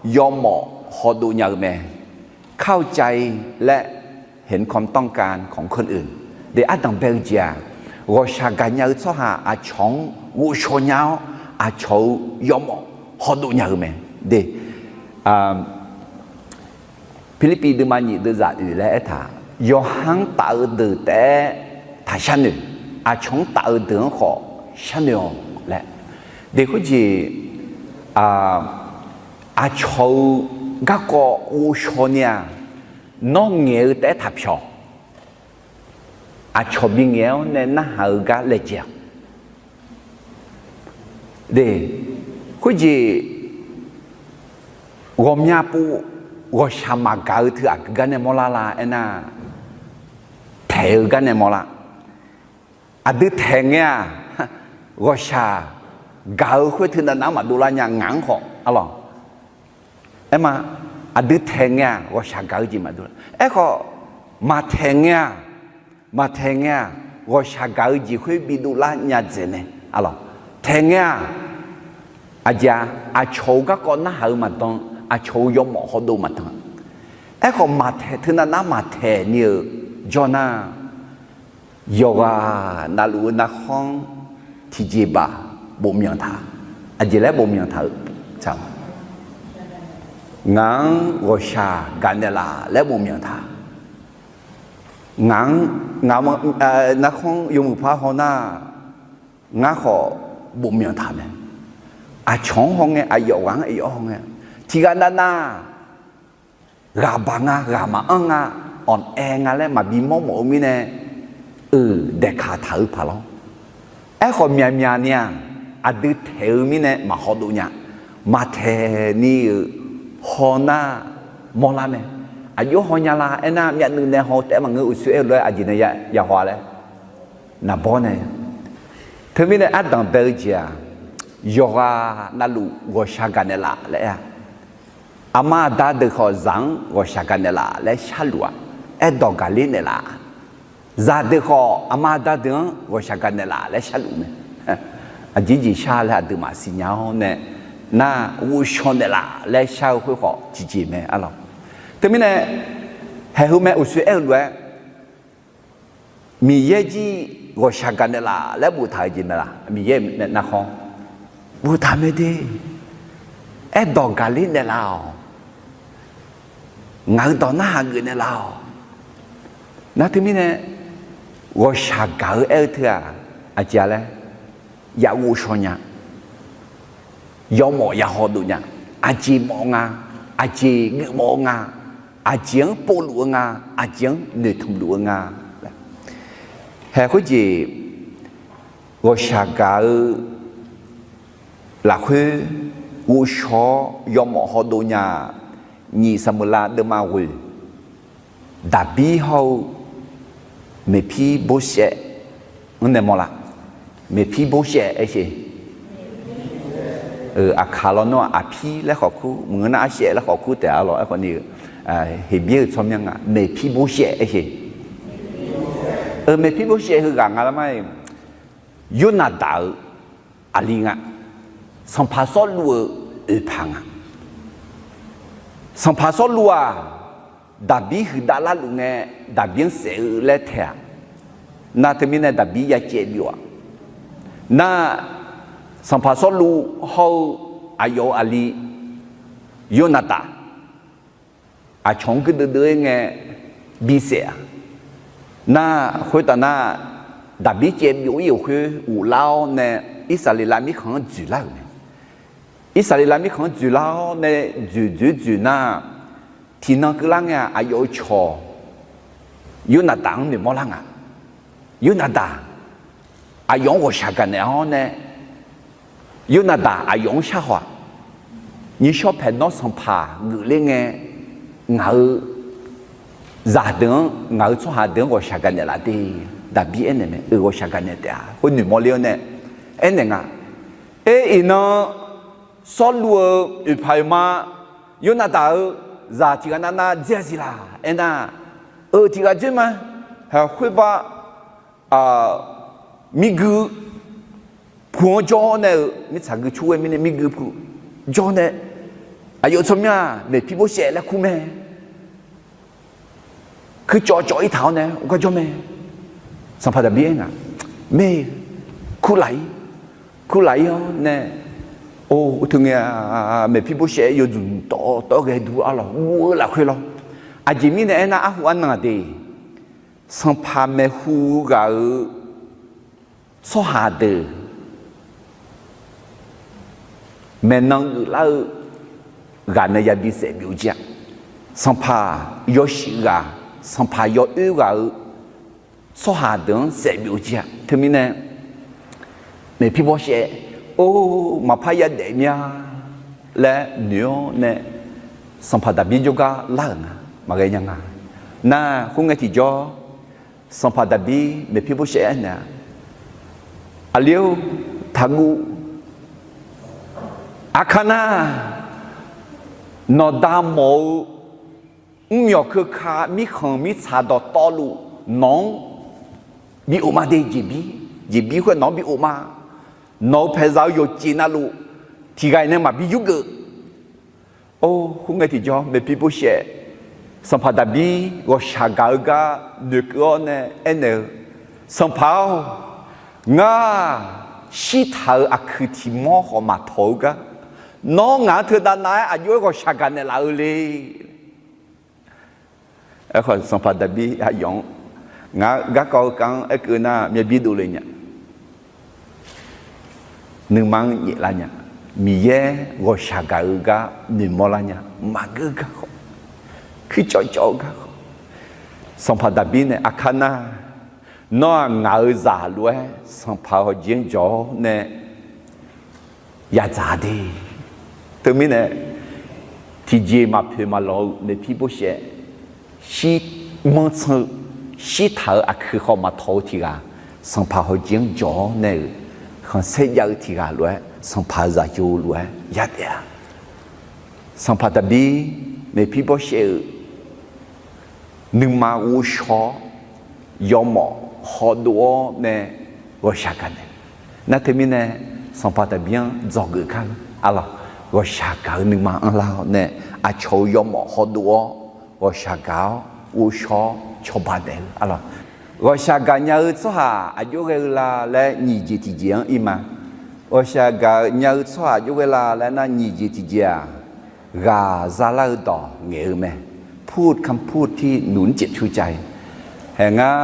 yawmawf hawdov nya-eu mae. เข้าใจ และ เห็นความต้องการของคนอื่น de. Ardanq bae-eu jeq-aq, ghawqshaq gaqnya-eu tsawrhaq aqcawq-anr ghovshaw nya-awr, aqcawq-euq yawmawf hawdov nya-eu mae de. Pirlirpiv deuvma nyiq deuvzaq oeq laer aertaq, yawqha-anr taf-eu deuq taef-aer taq sharnoeq, aqcawq-anr taf-eu deuq-anr khawf sharnoeq-awq laer. De khoerjeq, aqcawq-eu garkawv ghovshaw ni-aq, nawr ngaeq-eu taef-aer taq pyawq. Aqcawq bingaeq-awr nae narhaq-eu gar laejae-awq. De, khoerjeq ghawqmya pov ghawqshaq maqgaq-eu teu aqgeu gar nae mawrlar la aernar, taeq-eu gar nae mawrlar. Aqdui taeq ngae-aq, ghawqshaq gaq-eu khoer teunav nav-anr maqdov lar nya, ngaq-anr khawf, arlawq. Aerma, aqdui taeq ngae-aq ghawqshaq gaq-eu jeq maqdov lar. Aerkhawf, maqtaeq ngae-aq, maqtaeq ngae-aq, ghawqshaq gaq-eu jeq khoer bidov lar nya dzaeq mae, arlawq. Taeq ngae-aq, aqjeq-aq, aqcawq-euq garkawv narhaq-eu maqdan, aqcawq-euq yawmawf hawdov maqdan. Aerkhawf, maqtaeq, teunav nav maqtaeq ni-euq jawr nar, yawqghaq navluf-eu narkhanr tiqjeqbaq bof myanq taq. Aqjeq laer bof myanq taq-eu, ngaq-anr ghawqshaq gaq naeqlaf laer bof myanq taq. Ngaq-anr, ngaq, narkhanr yawmuiq par haw nar, ngar khawf bof myanq taq mae. Aqcawq-anr haw ngae, aqyawf ghaq-anr aqyawf haw ngae, tiqghaq navnav ghaq baq nga, ghaq maqanr nga, awq aer nga laer maqbi mawrmawf-eu mirnae, euq daeqkaq taq-eu paq lawr. Aerkhawf myaqmyaq ni-aq, aqdui taeq-eu mirnae maqhaw dov nya. Maqtaeq ni-euq haw nar mawrlar mae. Aqjox haw nya la aernar, myavnuiv nae haw-eu taef maqngeur, uqshoe aer-eu lof-aer aqjeq nae ya haw-a laer naqbawr nae. Teumirnae ardanq bae-eu jeq-aq, yawqghaq navluf ghawqshaq gaq naeqlaf laer aer-a. Aqma aqda deuq khawf zaq-anr ghawqshaq gaq naeqlaf laer sharluf-aq, aerdawq gaqler naeqlaf. Zaqdeuq khawf aqma aqda deuq-anr ghawqshaq gaq naeqlaf laer sharluf mae. Aqjeq jeq shar laer aqduimaf siqnya-awr nae, nar ghovshaw naeqlaf laer shar-eu khoerkhawf tiqjeq mae arlawq. Teumirnae, haeq heu mae uqshoe aer-eu lof-aer, Miqyaer jir ghawqshaq gaq naeqlaf laer boftaq-eu jeq mae laq? Miqyaer nae narkhan boftaq mae de. Aerdawq gaqler naeqlaf-awq. Ngaq-euq dawq narhaq geuf naeqlaf-awq. Nar teumirnae, ghawqshaq gaq-eu aer-eu teu-aq, aqjeq-a laer, ya ghovshaw nya, yawmawf ya haw dov nya, aqjeq mawf nga, aqjeq geufmawf-eu nga, aqjeq-anr povluf-eu nga, aqjeq-anr noeqtmq luf-eu nga. Haeq khoerjeq ghawqshaq gaq-eu lafkhoer ghovshaw-awr yawmawf haw dov nya-aq, nyiq Saqmeuqlav deuvma ghoeq, Daqbir hawr-eu Meqpirborshaev-anr nae mawrlar. Meqpirborshaev aer sher. Aqkaq lawr nawr-aq, aqpir laer khawf kur, maqngeur nar arshaev laer khawf kur taef-a lawr. Aerkhawf ni-eu, Heqbyaer-euq tsawrmyanr nga, Meqpirborshaev aer sher. Meqpirborshaev heughaq nga lar ma-iq, Yornaqdaq-eu aqli nga. Sanqpaq Sawrluv-eu oeqpaq nga. Sanqpaq Sawrluv-aq, Daqbir huiqdav larluf ngae, Daqbir-anr saef-eu laer taeq-aq, nar teumirnae Daqbir ya caev byov-aq, nar Sanqpaq Sawrluv hawr-eu aqyawf-euq aqli Yornaqdaq aqcawq-anr guirdeuv deuv-ir ngae bisaef-aq, nar khoertav nar, Daqbir caev byov-ir-euq khoer ghoflar-awr nae, Irsaqleqlav mirkhanq-anr dzoeqlar-euq mae. Irsaqleqlav mirkhanq-anr dzoeqlar-awr nae, dzoeq dzoeq dzoeq nar, tiqnan keuvlar ngae-aq, aqyawf-euq cawq Yornaqdaq-anr noeqmawr lar nga. Yornaqdaq aqyawf-anr ghawqshaq gaqnaeq-awr nae, Yornaqdaq aqyawf-anr sharhaw-aq, nyiqshawr paeq nawr sanqpaq geufler ngae, ngaq-euq zaqdeuq-anr, ngaq-euq tsawrhaq deuq-anr ghawqshaq gaqnaeq laf de. Daqbir aernaeq mae, Ghawqshaq gaqnaeq taef-a. Khoer noeqmawr ler-awr nae aernaeq nga. Aer, iqnan Sawrluv-euq oeqpaq oeqma, Yornaqdaq-euq zaq tiq ghaq navnav dzer-a siq laq? Aernar, eu, tiq ghaq dzer ma. Khoerbar mirgui pu-anr jawr nae-euq, mirtsaq gui cur ghae mirnae mirgui pu jawr nae, aqyawf tsawrmyanr-aq Meqpirborshaev laer kur mae. Kuircawv cawv-ir taq-awr nae gar jawr mae. Sanqpaq Daqbir aer nga, mae, kurlaf-ir, kurlaf-ir-awr nae, or, uqteu ngae-a, Meqpirborshaev yawdzuq tawv tawv ghae dur arlawq guv-eu lafkhoer lawr. Aqjeq mirnae aernar, arhu arnan-aq de, sanqpaq maeqhu ghaq-euq tsawrhaq deuq maeqnan geuflar-eu ghaq nae yabi saef byov jir-a. Sanqpaq yawshuif ghaq, sanqpaq yawoer ghaq-euq tsawrhaq deuq-anr saef byov jir-a. Teumirnae, Meqpirborshaev, or, maqpar yadaef mir-a laer noeq-awr nae, sanqpaq Daqbir jawrgar lar-euq nga, maqghae nya nga. Nar, khoerngae tiqjawr, sanqpaq Daqbir Meqpirborshaev aernaeq-a, aqli-or, taqguv. Aqkar nar, nawqda mawf-eu mrmyawq keuka mirkhanq mirtsaq dawqtawvluf nawq-anr bi of ma de. Jeqbir, jeqbir khoer nawq-anr bi of ma. Nawq-euq paeqzaq-eu yawqjeq navluf tiq ghaq nae maqbi yurgeuf. Or, khoerngae tiqjawr Meqpirborshaev sanqpaq Daqbir ghawqshaq gaq-eu gar noeqkeuv-awr nae aernaeq-eu, Sanqpaq-or, ngar shirtaq-euq aqkuiq tiq mawr khawf maqtawq-eu gar, nawr ngaq-anr teudav nav-aer aqjox-aer ghawqshaq gaqnaeq laf-eu le. Aerkhawf, sanqpaq Daqbir aqyawf-anr, ngar garkawv-eu kar-anr aerkeuv nar, myav bir dovle nya. Nuima-anr nyaeflar nya. Miqyaer ghawqshaq gaq-eu gar noeqmawr lar nya. Maqgeur garkawv, kuircawv cawv-eu garkawv, sanqpaq Daqbir nae aqkar nar, Nawr-aq ngaq-euq zaq lof-aer Sanqpaq hawjeq-anr jawq-awr nae yadzaq de. Teumirnae, tiqjeq maqpoeq maqlawq-eu Meqpirbawrshaev, shir manrtsan-eu, shirtaq-euq aqkuiq khawf maqtawq-eu tiq ghaq, Sanqpaq hawjeq-anr jawq-awr nae-euq khanqsaer jav-eu tiq ghaq lof-aer, Sanqpaq-euq zaqyo lof-aer yadaef-a. Sanqpaq taqbir Meqpirbawrshaev-euq nuima ghovshaw-awr, yawmawf hawdov-awr nae ghawqshaq gaq naeq. Nar teumirnae, Sanqpaq taqbir-anr dzawgeuf kar-eu arlawq, ghawqshaq gaq-eu nuima anrlar-awr nae, aqcawq-euq yawmawf hawdov-awr, ghawqshaq gaq-awr ghovshaw-awr cawba naeq-eu arlawq. Ghawqshaq gaq nya-eu tsawrhaq aqjox ghae-eu la laer nyiq jeq tiqjeq-anr ir ma. Ghawqshaq gaq nya-eu tsawrhaq aqjox ghae la laer nar nyiq jeq tiqjeq-aq, ghaq zalar-eu dawq ngaeq-eu mae. พูดคำพูดที่หนุนจิตชูใจ. Hae ngar,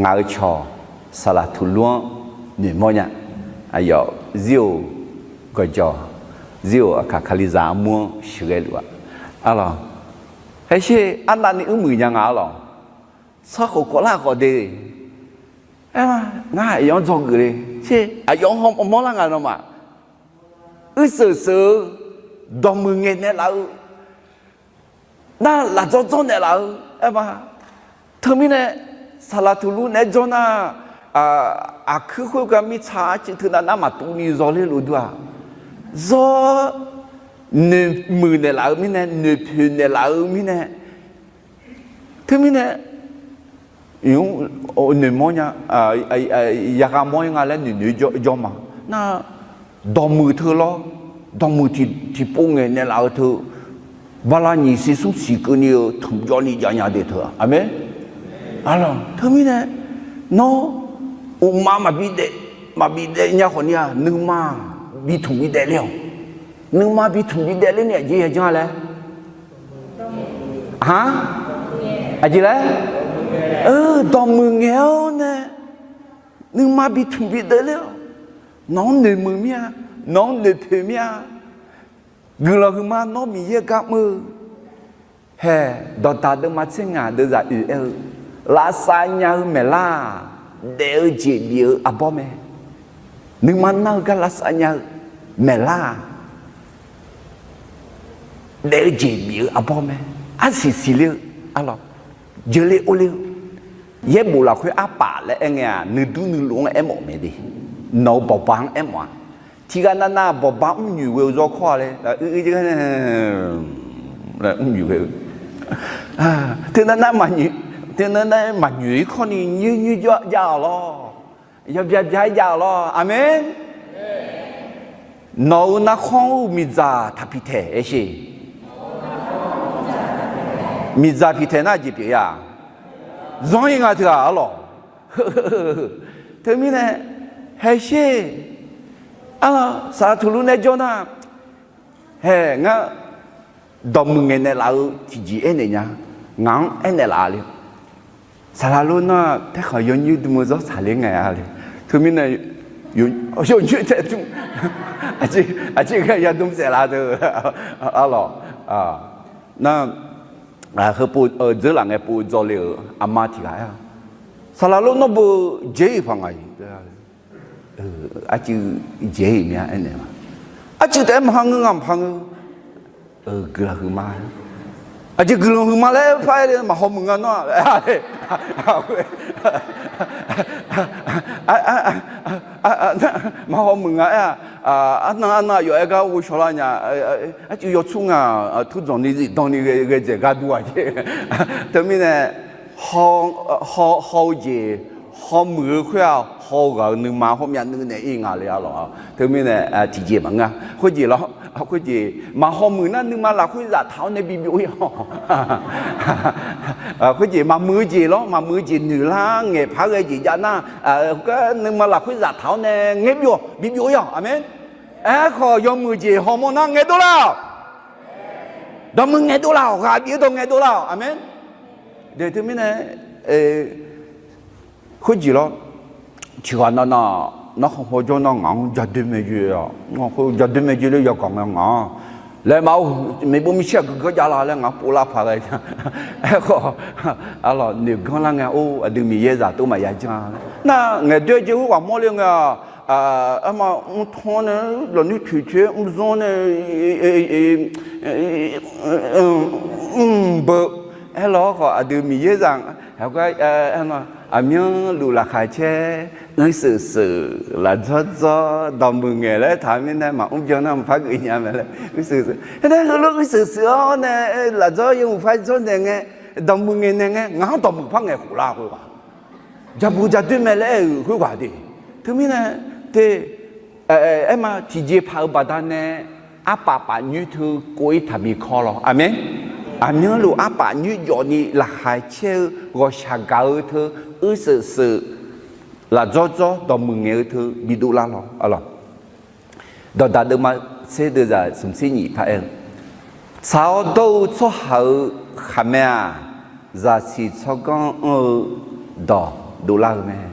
ngaq-euq cawq Saqlaqtuqlur-anr noeqmawr nya. Aqyawf zir-or, gawqjawq, zir-or, aqkaq Kalizaq armur-anr sheuqghae luf-a. Arlawq, haesher arnavni uirmuiq nya nga arlawq. Tsawrkhof kawvlar khawf de. Aer, ngar aqyawf-anr dzawgeuf le. Sher aqyawf-anr hawmawr lar nga nawmaf. Uirsheuq sheuq-eu, dawqmuiq ngaeqnaeq laf-eu, nar lafdzawr dzawrnaeq laf-eu, aer ma. Teumirnae, Saqlaqtuqlur naeq-aer jawr nar, aqkuir khoergar mirtsaq arcuiv teunav nar maqtuv ni zawler lof dur-aq, zawr noeqmuiq naeqlaf-eu mirnae, noeqpoeq naeqlaf-eu mirnae, teumirnae, noeqmawr nya, yagha mawr-ir nga laer noeqnoeq jawr ma. Nar, dawqmuiq teu lawr, dawqmuiq tiqpov ngaeqnaeq laf-eu teu, bala nyiq siq smr siq keuvni-eu tmq jawvni jav nya de teu-aq, aqmeq. Arlawq, teumirnae, nawr, uqma maqbi daef, maqbi daef nya khawfni-aq, nuima bi tmq bi daef ler-awq. Nuima bi tmq bi daef lerni aqjeq ya janr laer Aq, aqjeq laer, dawqmuiq ngaeq-awr nae, nuima bi tmq bi daef ler-awq. Nawq-anr noeqmuiq mir-a, nawq-anr noeqpoeq mir-a. Guiqlanq huiqma nawr Miqyaer gar mr-eu, hae, dawqdaq deuvma tser ngaq deuvzaq oeq aer-eu, lavsav nya-eu maeqlar-aq, daef-eu jeq bif-eu arbawr mae. Nuima nar-eu gar lavsav nya-eu maeqlar-aq, daef-eu jeq bif-eu arbawr mae. Arsiq siqler-eu, arlawq, jeuqle orler-eu, yaerbof lafkhoer arpaf laer aerngae-aq, nuidur nuilov-anr aermawf mae de. Nawq-euq bawqba-anr aermawf-a. Tiqghaq navnav bawqba mrnyoeq ghae-eu zawr kawr-a laer, mrnyoeq ghae-eu, teunav nar maqnyoeq, teunav nar maqnyoeq-ir kawrni nyoer nyoer jav-awq lawr. Yawbya bya-aer jav-awq lawr. Aqmeq. Nawq-euq narkhanr-eu miqdzaq taqpiq taeq aer sher. Miqdzaq piq taeq nar jeq pyeuf-a. Zanr-ir nga teughaq arlawq. Teumirnae, haesher, arlawq, Saqlaqtuqlur nae jawr nar, hae ngar, dawqmuiq ngaeqnaeq laf-eu tiqjeq aernaeq nya. Ngaq-anr aernaeq laf le. Saqlaqlor nar paerkhanq yawnyoer dm-eu zawr tsaqler ngae-a le. Teumirnae, yawnyoer taedm, aqjeq ghae yadm saef laf deuq, arlawq, nar, heupov dzeur laf ngae pov dzawle-euq aqma tiq ghaq aer-a, Saqlaqlor nawr beu jaer-iq paq ngaq-iq, arcuiv jaer-iq mya aernaeq ma. Arcuiv taef-aer maqha ngeur nga maqha ngeur. Guiqlanq huiqma, aqjeq guiqlanq huiqma laer par-aer le maqhaw muiq nga nawr-aq, maqhaw muiq nga aer-a. Arnan arnan aqyawf aer gar ghovshaw lar nya. Arcuiv yawtsur nga, turdzanq ni zifdan ni ghae dzaeq gar dur-aq jeq. Teumirnae, haw-eu jeq, hawmuiq-eu khoer-aq haw-eu ghaq-euq nuima hawmyav nuiv naeq-ir nga le arlawq. Teumirnae tiqjeq maqngeur-a. Khoerjeq lawr, khoerjeq maqhaw muiq nar nuima lafkhoer zaftaq-awr nae bibyov-ir-awq. Khoerjeq maqmuiq-eu jeq lawr, maqmuiq-eu jeq noeqlar ngaeqpar ghae jeq jav nar, nuima lafkhoer zaftaq-awr nae ngaeqbyov bibyov-ir-awq. Aqmeq. Aerkhawf yawmuiq jeq hawmawr nar ngaeqdov lar-awq. Dawqmuiq ngaeqdov lar-awq. Ghaq bif-eu dawq ngaeqdov lar-awq. Aqmeq. Teumirnae, khoerjeq lawr, tiqghaq navnav narkhan hawjawr nar ngaq-anr jadoer maeqjoe-a. Jadoer maeqjoe le yagaq nga ngaq-anr. Laer maqaer, maeqbov micaer-aq guiqganq jav la laer ngaq-anr povlar paq ghae nya. Aerkhawf, arlawq noeqganr lar ngae, or, aqdui Miqyaer zaq tov maqya janr-a. Nar ngaeqdoer jeq khoerghaq mawrle ngae-aq, arma mrtanr nae, lafnoer toeqtoeq-aer mrzanr nae, mrbeu, aerlawq khawf aqdui Miqyaer zaq, aqmyanluf laqkhaq caer, uirsheuq sheuq, lafdzawr dzawr, dawqmuiq ngaeq laer taq mirnae maqmr byan nar maqpar geuf nya mae laer uirsheuq sheuq. Aernae heulof uirsheuq sheuq-awr nae, lafdzawr yawmuiq par dzawr naeq ngae, dawqmuiq ngaeq naeq ngae, ngaq-anr dawqmuiq par ngaeq khof lar khoerghaq, jabu jadoer mae laer aer-euq khoerghaq de. Teumirnae te, aerma tiqjeqpaq-euq baqdanae, arpaf paf nyoer teu kov-ir taqbi kawr lawr. Aqmeq. Aqmyanluf arpaf nyoer jawfni laqkhaq caer-eu ghawqshaq gaq-eu teu, uirsheuq sheuq, lafdzawr dzawr, dawqmuiq ngaeq-eu teu bidov lar lawr. Dawqdaq deuvma tser deuvzaq smq tser nyif paq-aer-eu, tsaq-awr dawr-eu tsawrhaq-euq khaqmae-aq, zaqsiq tsawrganr anr-eu dawq dovlar-eu mae.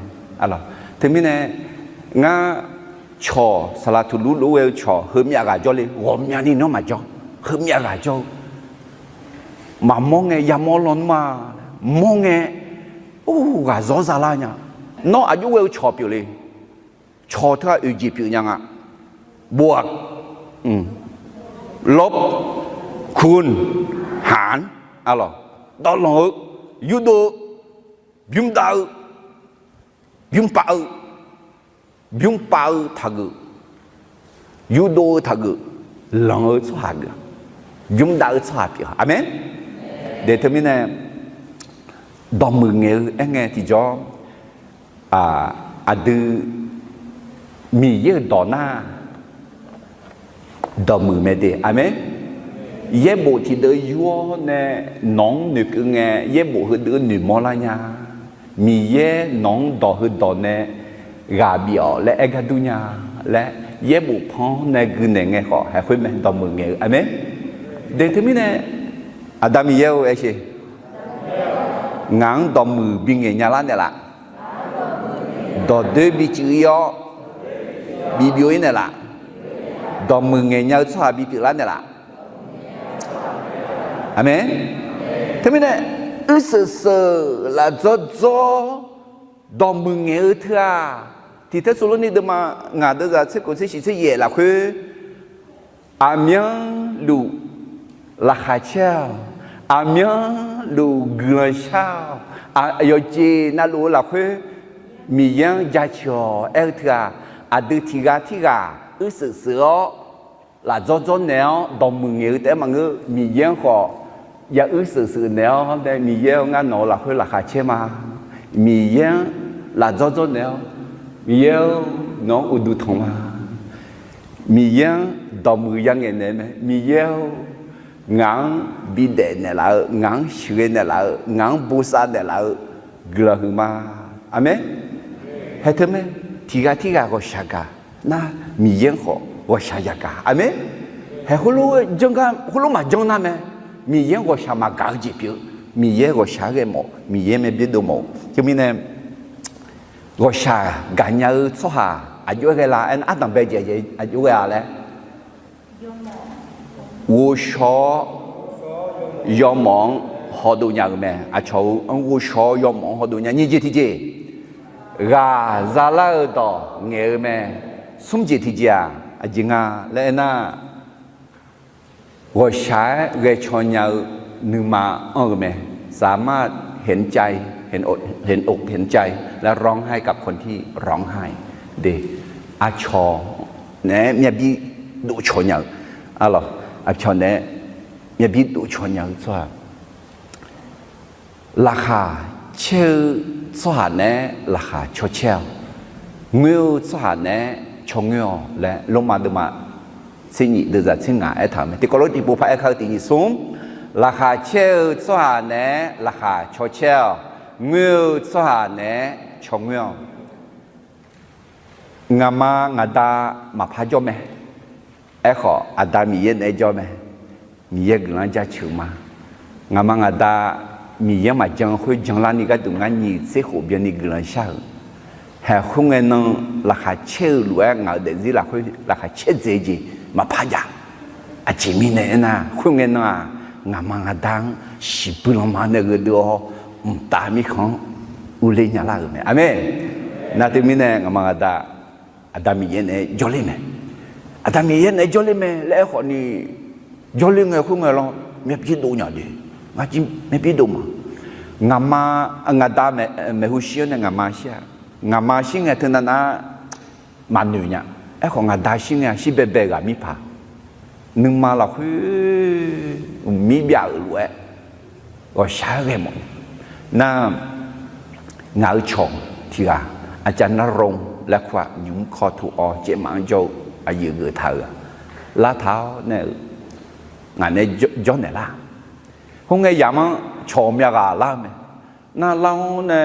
Teumirnae, ngar cawq saqlaq tuqlur lof-aer ghae-eu cawq heumyav ghaq jawrle, ghawqmyani nawr maqjawr, heumyav ghaq jawr-eu, maqmawr ngae yamawr lawnmr-a, mawr ngae, or, ghaq zawr zalar nya. Nawr aqjox ghae-eu cawq pyeufle. Cawq teu-aq oeq jeq pyeuf nya nga. Bov-aq, lawr, kur, haq, arlawq, dawvlanq-eu, yurdov-eu, bymr dav-eu, bymr pav-eu, bymr pav-eu taqgeuf, yurdov-eu taqgeuf, lanq-eu tsawrhaq geuf, bymr dav-eu tsawrhaq pyeuf. Aqmeq. De teumirnae, dawqmuiq ngaeq-eu aerngae tiqjawr, aqdui Miqyaer-euq dawq nar, dawqmuiq mae de. Aqmeq. Yaerbof tiqdeuv yur-awr nae nawq-anr noeqkeuv ngae, yaerbof heudeuv noeqmawr lar nya. Miqyaer nawq-anr dawq heudawq nae ghaq bif-awq laer aer gar dur nya laer, yaerbof pan-anr nae gui naeq ngae khawf haeq khoer mae, dawqmuiq ngaeq-eu. Aqmeq. De teumirnae, Aqda Miqyaer-or aer sher. Ngaq-anr dawqmuiq bingaeq nya lar naeqlaf. Dawqdoer bicuf-ir-awr, bibyov-ir naeqlaf. Dawqmuiq ngaeq nya-eu tsawrhaq bipyeuf lar naeqlaf. Aqmeq. Teumirnae, uirsheuq sheuq, lafdzawr dzawr, dawqmuiq ngaeq-eu teu-aq, tiq Tersaqlorni deuvma ngaq deuvzaq tser khof tser shiq tser yaef lafkhoer, aqmyanluf laqkhaq caer-awq, aqmyanluf guiqlanq shar-awq, yawqjeq navluf-eu lafkhoer Miqyaer-anr jaceuq-awq aer-eu teu-aq, aqdui tiq ghaq tirghaq uirsheuq sheuq-awr, lafdzawr dzawr naeq-awr dawqmuiq ngaeq-eu taef-aer maqngeur. Miqyaer-anr khawf ya uirsheuq sheuq naeq-awr nae, Miqyaer-or, ngar nawq-eu lafkhoer laqkhaq caer ma. Miqyaer-anr lafdzawr dzawr naeq-awr, Miqyaer-or, nawq-anr uqduq tanq ma. Miqyaer-anr dawqmuiq yangaeq naeq mae. Miqyaer-or, ngaq-anr bidaef naeqlaf-eu, ngaq-anr sheuqghae naeqlaf-eu, ngaq-anr bosav naeqlaf-eu guiqlanq huiqma. Aqmeq. Haer teu mae, tiq ghaq tirghaq ghawqshaq gaq nar, Miqyaer-anr khawf ghawqshaq yagaq. Aqmeq. Haeq khoerlof-aer janr gar, khoerlof maqjanr nar mae, Miqyaer-anr ghawqshaq maqgaq-eu jeq pyeuf-eu. Miqyaer ghawqshaq-aer ghae mawf, Miqyaer mae byaerdov mawf. Teumirnae, ghawqshaq gaqnya-eu tsawrhaq aqjox-aer ghae la aernar, ardanq bae jeq aqjox ghae-a laer, ghovshaw-awr yawmawf-anr hawdov nya-euq mae. Aqcawq-eu-anr ghovshaw-awr yawmawf-anr hawdov nya. Nyiq jeq tiqjeq, ghaq zalar-eu dawq ngaeq-eu mae. Smr jeq tiqjeq-aq, aqjeq nga laer aernar, ghawqshaq-aer ghae caw nya-eu nuima anr-eu mae. สามารถเห็นใจ เห็นอกเห็นใจ และร้องไห้กับคนที่ร้องไห้ de. Aqcawq naeq-aer myavbir dovcawq nya-eu, arlawq, aqcawq naeq-aer myavbir dovcawq nya-eu tsawrhaq, laqkhaq caer-eu tsawrhaq naeq-aer laqkhaq caw caer-awq. Ngoer-eu tsawrhaq naeq-aer caw ngoer-awq laer Lormav deuvma tser nyif deuvzaq tser ngaq aertaq-euq mae. Tiqpov paq-aer kar-eu tiq nyiq smr, laqkhaq caer-eu tsawrhaq naeq-aer laqkhaq caw caer-awq. Ngoer-eu tsawrhaq naeq-aer caw ngoer-awq. Ngaqma ngaqda maqpar jawr mae. Aerkhawf, Aqda Miqyaer naeq-aer jawr mae. Miqyaer guiqlanq-anr jaceuq ma. Ngaqma ngaqda Miqyaer-anr maqjan khoer janlarni gharduq ngar nyiq tser khof byanni guiqlanq shar-euq. Haeq khoerngae nan laqkhaq caer-eu lof-aer ngaq-euq daefzir lafkhoer laqkhaq caer dzaeq-eu jeq maqpar jav. Aqjeq mirnae aernar, khoerngae nan-aq, ngaqma ngaqda-anr shiqbuir lanma nae gheudeuv-awr, mqtav mirkhanq-anr urler nya lar-euq mae. Aqmeq. Nar teumirnae ngaqma ngaqda, Aqda Miqyaer naeq-aer jawrler mae. Aqda Miqyaer naeq-aer jawrler mae laer aerkhawf ni, jawrler ngae khoerngae lawr, myavbir dov nya de. Ngar jir myavbir dov ma. Ngaqma, ngaqda maeqhu shir-awr nae ngaqma shir-a. Ngaqma shir ngae teunav nar maqnoeq nya. Aerkhawf ngaqda shir ngae shir baebae ghaq mirpaq, nuima lafkhoer uqmir byav-euq lof-aer ghawqshaq-aer ghae mawf. Nar, ngaq-euq cawq tiq ghaq, อาจารย์ณรงค์ laer kur-aq, nymq-mr kawr tuq-awr caevmaf-anr jawr-eu aqyuif geuf taq-euq-aq, lar taq-awr nae-euq ngaq nae jawr naeq lar. Khoerngae yamq-anr cawq myav ghaq lar-eu mae. Nar lar-anr nae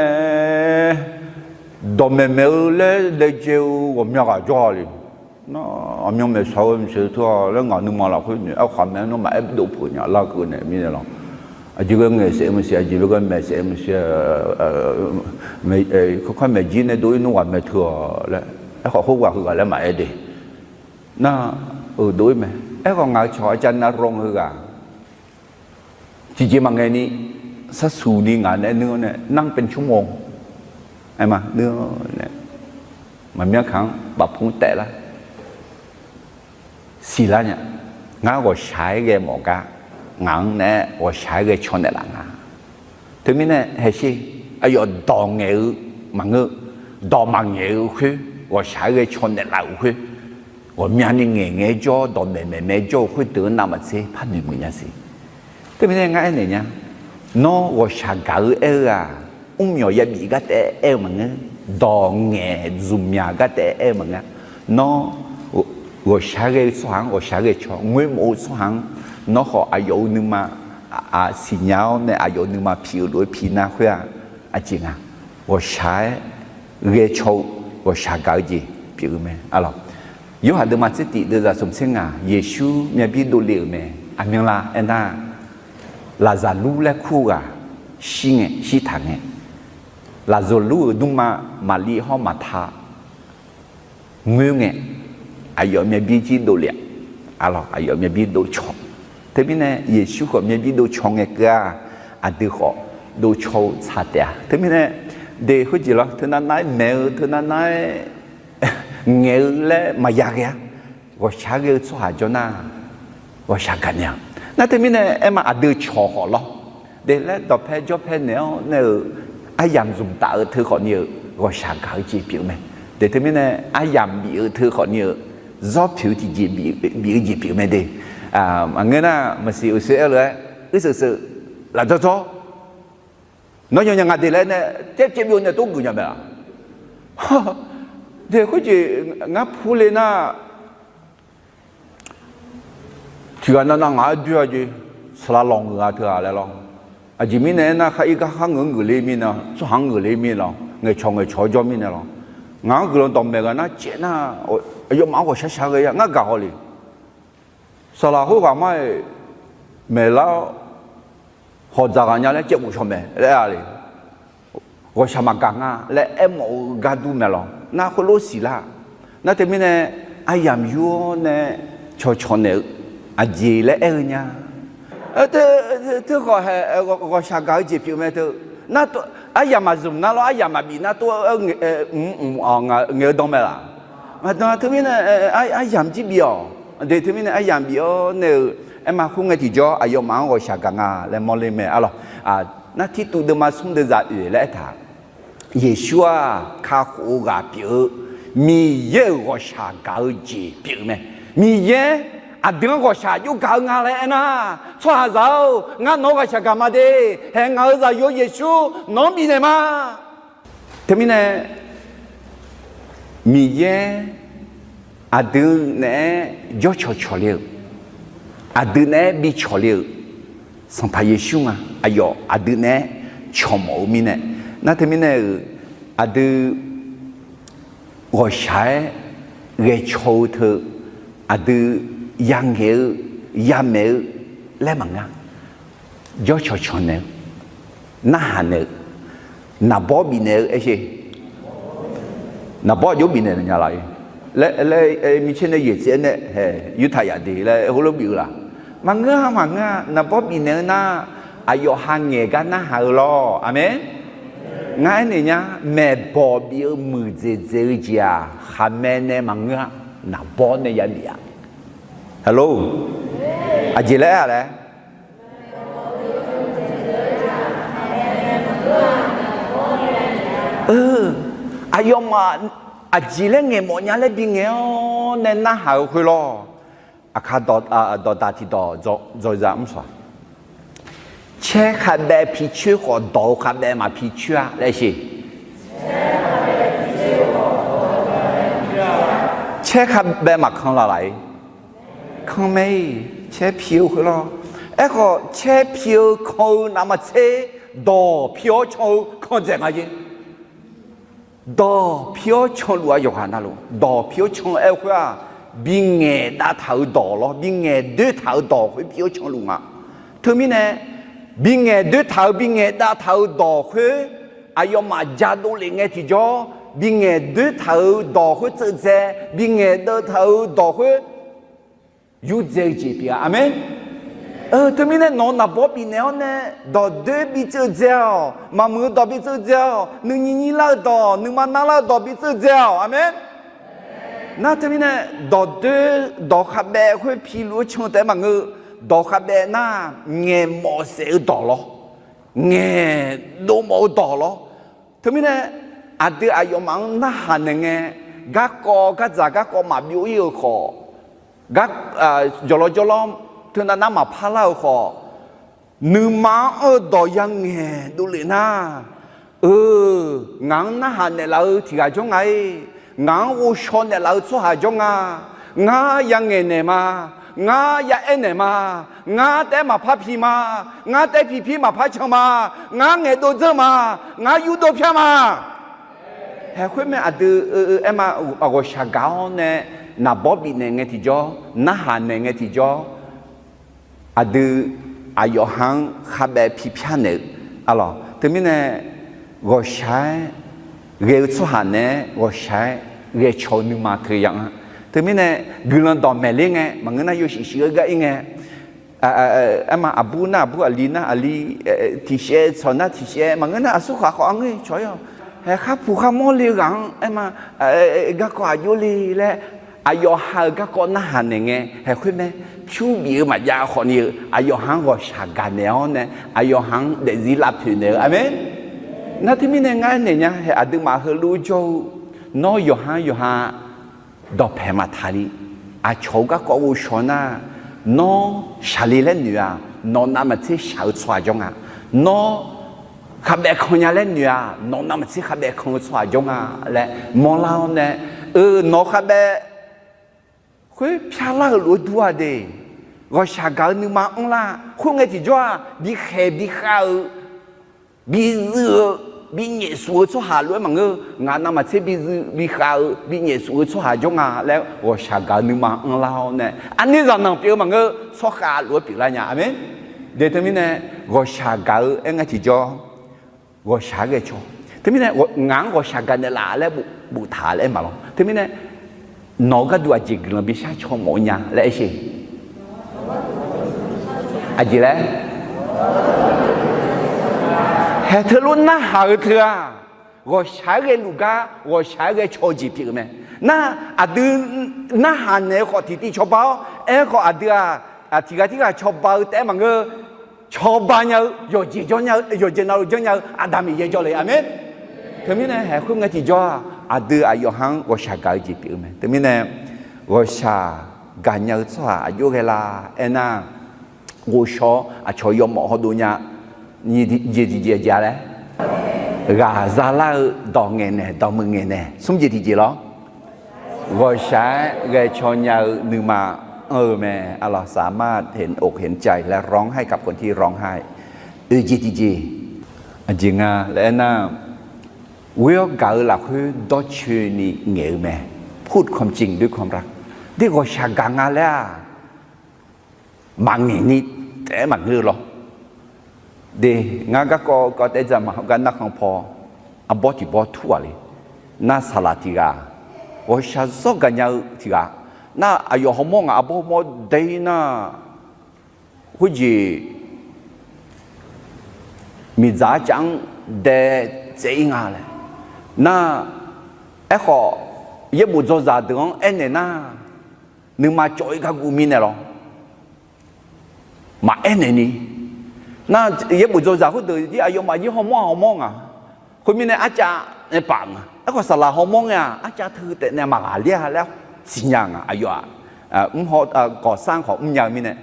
dawqmaeq maeq-eu laer laejae-eu ghawqmya ghaq jawr-a le. Nar aqmyan maeqshaq-eu maqsiq teu-a laer ngaq nuima lafkhoer noeq aerkhawf mae-aer nawr maqaer dov peuq nya lar keuv naeq mirnae lawr. Aqjeq ghae ngaeq saef-eu maqsiq, aqjeq ghae maeq saef-eu maqsiq, kawrkawr maeqjir nae dov-ir nmr ghaq mae teu-a laer aerkhawf khoerghaq heughaq laer maqaer de. Nar-euq dov-ir mae. Aerkhawf ngaq-euq cawq อาจารย์ณรงค์ heughaq tiqjeq maqngaeq ni, sarsuq ni ngaq nae nuir-awr nae นั่งเป็นชั่วโมง aer ma nuir-awr nae maqmyanr kaq-anr bafpur taef lar siqlar nya. Ngar ghawqshaq-aer ghae mawf gar, ngaq-anr naeq-aer ghawqshaq-aer ghae caw naeqlaf nga. Teumirnae haesher, aqyawf dawq ngaeq-eu maqngeur, dawq maqngaeq-eu khoer, ghawqshaq-aer ghae caw naeqlaf-euq khoer, ghawqmyani ngaeq ngae-aer jawr, dawqmaeq maeq maeq-aer jawr-eu khoerdeuq-anr navmaqtser par noeq muiq nya siq. Teumirnae ngar aernaeq nya, nawr ghawqshaq gaq-eu aer-eu-aq, mrmyawq yabif gar taef-aer aer-eu maqngeur, dawq ngaeq zmqmyaq gar taef-aer aer-eu maqngeur. Nawr ghawqshaq-aer ghae-eu tsawrhaq-anr ghawqshaq-aer ghae caw, ngoermawf-eu tsawrhaq-anr nawr khawf aqyawf-euq nuima siqnya-awr nae aqyawf-euq nuima pi-eu lof-aer pi nar khoer-aq, aqjeq nga. Ghawqshaq-aer ghae caw-eu, ghawqshaq gaq-eu jeq pyeuf-eu mae. Arlawq, Yorhaq deuvma tsertif deuvzaq smq tser ngaq, Yeqsur myavbir dovle-euq mae. Aqmyanlar aernar, Laqzaqlur laer kur-eu ghaq shir ngae, shirtaq ngae, Laqzaqlur-euq dmrma Maqlir hawr Maqta ngoer ngae, aqyawf myavbir jir dovle-aq, arlawq, aqyawf myavbir dovcaw. Teumirnae Yeqsur khawf myavbir dovcaw ngae keuv-aq, aqdui khawf dovcaw-eu tsaq taef-a. Teumirnae de khoerjeq lawr, teunav nav-aer maeq-eu, teunav nav-aer ngaeq-eu laer maqya ghae-a. Ghawqshaq-aer ghae-eu tsawrhaq jawr nar, ghawqshaq gaqnaeq-a. Nar teumirnae aer ma, aqdui cawq khawf lawr de laer dawqpae jawrpae naeq-awr nae-euq aryamq zmqtaf-eu teu khawfni-euq ghawqshaq gaq-eu jeq pyeuf-eu mae. De teumirnae aryamq bif-eu teu khawfni-euq zawr poeq-eu tiqjeq bif-eu jeq pyeuf-eu mae de. Maqngeur nar maqsiq uqshoe aer lof-aer uirseuq seuq lafdzawr dzawr nawr yawnya nga de laer nae caev caev byov nae tov geuf nya mae-a. De khoerjeq ngar purle nar, tiqghaq navnav ngaq-aer doer-a jeq, saqlaq lawq ngeur-a teu-aq laer lawr. Aqjeq mirnae aernar, khar ir gar khar ngeur-anr geufler mirnae, tsawrhaq-anr geufler mirnae lawr, ngaeqcawq ngaeqcawq-awr jawr mirnae lawr. Ngaq-anr guiqlanq dawqmaeq ghaq nar caev nar, aqyawfmaf-anr ghawqshaq shaq ghae-a ngar gaq haw le. Saqlaq khoerghaq mar-iq maeqlar-awr, hawqdzaq ghaq nya laer caev bof shaw mae laer aer-a le. Ghawqshaq maqgaq nga laer aermawf-eu gar dur mae lawr. Nar khoerlof siqlar. Nar teumirnae aryamq yur-awr nae cawqcawq naeq-eu aqjeq laer aer-eu nya. Teu khawf hae, ghawqshaq gaq-eu jeq pyeuf mae teu. Nar aryamq maqzmq nar lawr, aryamq maqbif nar tov-aer mq mq ngaeq-eu dan mae laq. Maqdan teumirnae aryamq jir bif-awq. De teumirnae aryamq bif-awr nae-eu aer ma khoerngae tiqjawr aqyawfmaf-anr ghawqshaq gaq nga laer mawrler mae. Arlawq, nar Tirtuv deuvma smr deuvzaq oeq laer aertaq Yeqsur-aq kakhof-eu ghaq pyeuf-eu Miqyaer-euq ghawqshaq gaq-eu jeq pyeuf-eu mae. Miqyaer aqdui-anr ghawqshaq jov gaq-eu nga laer aernar, tsawrhaqzaq-or, ngar nawq-anr ghaqshaq gaq ma de. Hae ngaq-euq zaqyo Yeqsur nawq-anr bifnaeq ma. Teumirnae Miqyaer aqdui naeq-aer jawrcawq cawqle-eu, aqdui naeq-aer bicawq le-euq Sanqpaq Yeqsur nga. Aqyawf aqdui naeq-aer cawq mawf-eu mirnae, nar teumirnae-euq aqdui ghawqshaq-aer ghaecaw-eu teu, aqdui yangaeq-eu yamaeq-eu laer maqnga. Jawrcawq cawq naeq-eu, narhaq naeq-eu, naqbawr bifnaeq-eu aer sher. Naqbawr jov bifnaeq nya laf-ir. laer, laer, micaer nae yaeq tsaev-aer nae haeq yurtaq yaf de laer heulof bif-eu laq? Maqngeur-a, maqngeur-a. Naqbawr bifnaeq-eu nar, aqyawf ha ngaeq gar narhaq-eu lawr. Aqmeq. Ngar aernaeq nya, maeqbawq bif-eu muiqdzaeq dzaeq-eu jeq-aq, khaqmae nae maqngeur-a, naqbawr nae yabif-a. Hello, aqjeq laer-a laer? Aqyawfmaf aqjeq laer ngaeqmawf nya laer bingaeq-awr nae narhaq-eu khoer lawr. Aqkar dawqdaq tiqdawq dzawqza mr saq. Caer khavbaev picoer khawf, dawq-eu khavbaev maqpicoer-a laer siq. Caer khavbaev maqkan laf laf-ir. Kan mae-ir, caer pi-eu khoer lawr. Aerkhawf, caer pi-eu kan-eu navmaqtser, dawq pi-awr can-eu kan dzaeq nga jeq. Dawq pi-awr canluf-a yawqghaq navluf, dawq pi-awr can-eu aer-eu khoer-aq, bingaeq davtaq-euq dawq lawr, bingaeq doertaq-euq dawq khoer pi-awr canluf nga. Teumirnae, bingaeq doertaq-euq, bingaeq davtaq-euq dawq khoer, aqyawfmaf jadov lef ngae tiqjawr, bingaeq doertaq-euq dawq khoer tseuv dzae, bingaeq deuvtaq-euq dawq khoer yurdzae-eu jeq pyeuf-a. Aqmeq. Teumirnae nawq-eu naqbawr bifnaeq-awr nae, dawqdoer bitseuv dzae-awq. Maqmuiq-eu dawq bitseuv dzae-awq. Nuinyi nyir lar-eu dawq, nuima narlar-eu dawq bitseuv dzae-awq. Aqmeq. Nar teumirnae, dawqdoer, dawq khavbaev khoer piluf-eu can taef-aer maqngeur. Dawq khavbaev nar, ngaeqmawf saef-eu dawq lawr, ngaeq dovmawf-eu dawq lawr. Teumirnae, aqdui aqyawfmaf-anr narhaq naeq ngae, garkawv gardzaq garkawv maqbyov-ir-eu khawf, gar, jawqlawr jawrlawr teunav nar maqpar lar-eu khawf, nuima-anr anr-eu dawq yangaeq dovlef nar, eu, ngaq-anr narhaq naeqlaf-eu tiq ghaq jawr nga-ir. Ngaq-anr ghovshaw naeqlaf-eu tsawrhaq jawr nga. Ngar yangaeq naeq ma. Ngar ya aer naeq ma. Ngar taef-aer maqpar pi ma. Ngar taef-aer pipir maqpar can ma. Ngar ngaeqdov dzeur ma. Ngar yurdov pyar ma. Haeq khoer mae aqdui, aerma, ghawqshaq gaq-awr nae naqbawr bifnaeq ngae tiqjawr, narhaq naeq ngae tiqjawr, aqdui aqyawf ha-anr khavbaev pipyar naeq-eu, arlawq. Teumirnae, ghawqshaq-aer ghae-eu tsawrhaq naeq-aer ghawqshaq-aer ghae caw-eu nuima teu ya-anr. Teumirnae, guiqlanq dawqmaeq ler ngae maqngeur nar, yawshuif shuif-eu gar ir ngae, aerma, aqbur nar aqbur, aqli nar aqli, tiqshaev tsawq nar tiqshaev maqngeur nar, aqsur khaq khawf arngeur cawq-ir-awq. Haeq kharpuq kharmawr le-eu ghaq-anr aerma, garkawv aqjox le laer, aqyawf ha-euq garkawv narhaq naeq ngae haeq khoer mae. Pyur bif-eu maqjav khawfni-eu aqyawf ha-anr ghawqshaq gaq naeq-awr nae, aqyawf ha-anr daefzir lavpoeq naeq-eu. Aqmeq. Nar teumirnae ngar aernaeq nya, haeq aqduimaf heulof-aer jawr-eu, nawr yawqha yawqha dawqpaeq maqtaq ni, aqcawq-eu garkawv ghovshaw nar, nawr shaqle laer noeq-aq, nawq navmaqtser shaq-eu tsawrhaq jawr nga. Nawr khavbaev kan nya laer noeq-aq, nawq navmaqtser khavbaev kan-eu tsawrhaq jawr nga laer mawrlar-awr nae, eu, nawq khavbaev khoer pyarlar-eu lof-aer dur-a de. Ghawqshaq gaq-eu nuima anrlar khoerngae tiqjawr-aq, bikhaeq bikhav-eu, bizuiv-eu, binyaef suf-eu tsawrhaq lof-aer maqngeur. Ngaq navmaqtser bizuiv bikhav-eu binyaef suf-eu tsawrhaq jawr nga laer ghawqshaq gaq-eu nuima anrlar-awr nae, aqnir zaqnanq pyeuf-eu maqngeur, tsawrkhav lof-aer pyeuflar nya. Aqmeq. De teumirnae, ghawqshaq gaq-eu aer ngae tiqjawr, ghawqshaq-aer ghae caw. Teumirnae, ngaq-anr ghawqshaq gaq naeqlaf laer boftaq laer aer maqlawr. Teumirnae, nawq-eu gharduq aqjeq guiqlanq bishar caw mawf-eu nya laer aer sher. Aqjeq laer, haeq teulof narhaq-eu teu-aq, ghawqshaq-aer ghaeluf gar ghawqshaq-aer ghae caw-eu jeq pyeuf-eu mae. Nar, aqdui narhaq naeq-eu khawf tiqtiv cawba-awr, aerkhawf aqdui-aq, tiqghaq tirghaq cawba-eu taef-aer maqngeur. Cawba nya-eu, yawqjeq jawr nya-eu, yawqjeq navluf janrnya-eu Aqda Miqyaer jawrle. Aqmeq. Teumirnae, haeq khoerngae tiqjawr-aq, aqdui aqyawf ha-anr ghawqshaq gaq-eu jeq pyeuf-eu mae. Teumirnae, ghawqshaq gaqnya-eu tsawrhaq aqjox ghae la aernar, ghovshaw aqcawq yawmawf hawdov nya. Nyiq jeq tiqjeq-a laer, ghaq zalar-eu dawq ngaeqnaeq, dawqmuiq ngaeqnaeq, smr jeq tiqjeq lawr. Ghawqshaq-aer ghae caw nya-eu nuima anr-eu mae. เราสามารถเห็นอกเห็นใจ และร้องไห้กับคนที่ร้องไห้ Oeq jeq tiqjeq, aqjeq nga laer aernar, ghoer-awr gaq-eu lafkhoer dawrcoeni ngaeq-eu mae. พูดความจริงด้วยความรัก De ghawqshaq gaq nga laer-aq, maqngaeq ni taef-aer maqngeur lawr. De, ngar garkawv kawv taef dzaq ma hawgar narkhan paw, arbawr tiq bawr tur-aq le. Nar saqlaq tiq ghaq, ghawqshaq zawr gaqnya-eu tiq ghaq. Nar aqyawf hawmawr ngaq arbawr hawmawr dae-ir nar, khoerjeq miqdzaq arcav-anr dae tsaev-ir nga laer. Nar, aerkhawf, yaerbof dzawzaq deuq-anr aernaeq nar, nuima cawv-ir gar guv mirnae lawr, maqaer naeqni. Nar, yaerbof dzawzaq khoerdeuq jir aqyawfmaf jir hawmawr-aq hawmawr nga. Khoermirnae arcav nae paf nga. Aerkhawf, saqlaq hawmawr ngae-aq, arcav teu taef nae maqghaqler-a laer siqnya nga. Aqyawf-aq, mr haw, gawqsar khawf mrnya-eu mirnae.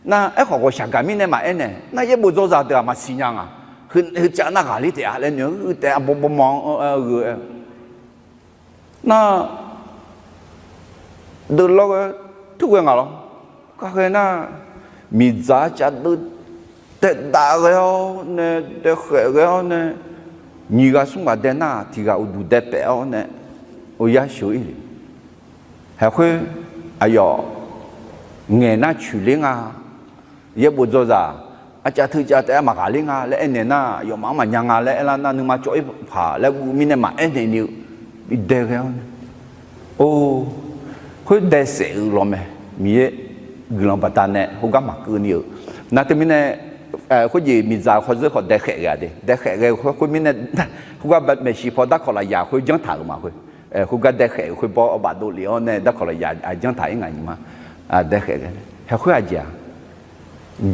Nar, aerkhawf ghawqshaq gaq mirnae maqaer naeq. Nar, yaerbof dzawzaq deuq-aq maqsiq nya nga. Heu, heu cav nar ghaqler taef-a laer noeq-eu taef-a bawbaw ma-anr gheu-aer. Nar, deuvlawr ghae, turghae ngaq lawr. Kaghae nar, miqdzaq cav deuv daedav ghae-awr nae, daekhaef ghae-awr nae, nyiq ghaq smr ghaq dae nar tiq ghaq uqduq dae paef-awr nae, oryar sheuq-ir le. Haeqkhoer aqyawf ngaeq nar coeqler nga. Yaerbof dzawzaq arcav teucav taef-aer maqghaqler nga laer aernaeq nar, aqyawfmaf-anr maqnya nga laer aerlar nar, nuima cawv-ir paq laer guv mirnae maqaer naeqni-eu bidae ghae-awr nae, or, khoer dae saef-eu lawr mae. Miqyaer guiqlanq baqdanae khoergar maqkeuvni-euq. Nar teumirnae, khoerjeq miqdzaq khawf zeur khawf daekhaef ghae-a de. Daekhaef ghae-eu khoer khoermirnae, khoergar maeqshi paw darkawq lafyaq khoer janrtaq-euq ma khoer. Khoergar daekhaef-eu khoer bawr bafdov lef-awr nae darkawq lafyaq janrtaq-ir nga nyiq ma. Daekhaef ghae, haeqkhoer aqjeq-aq,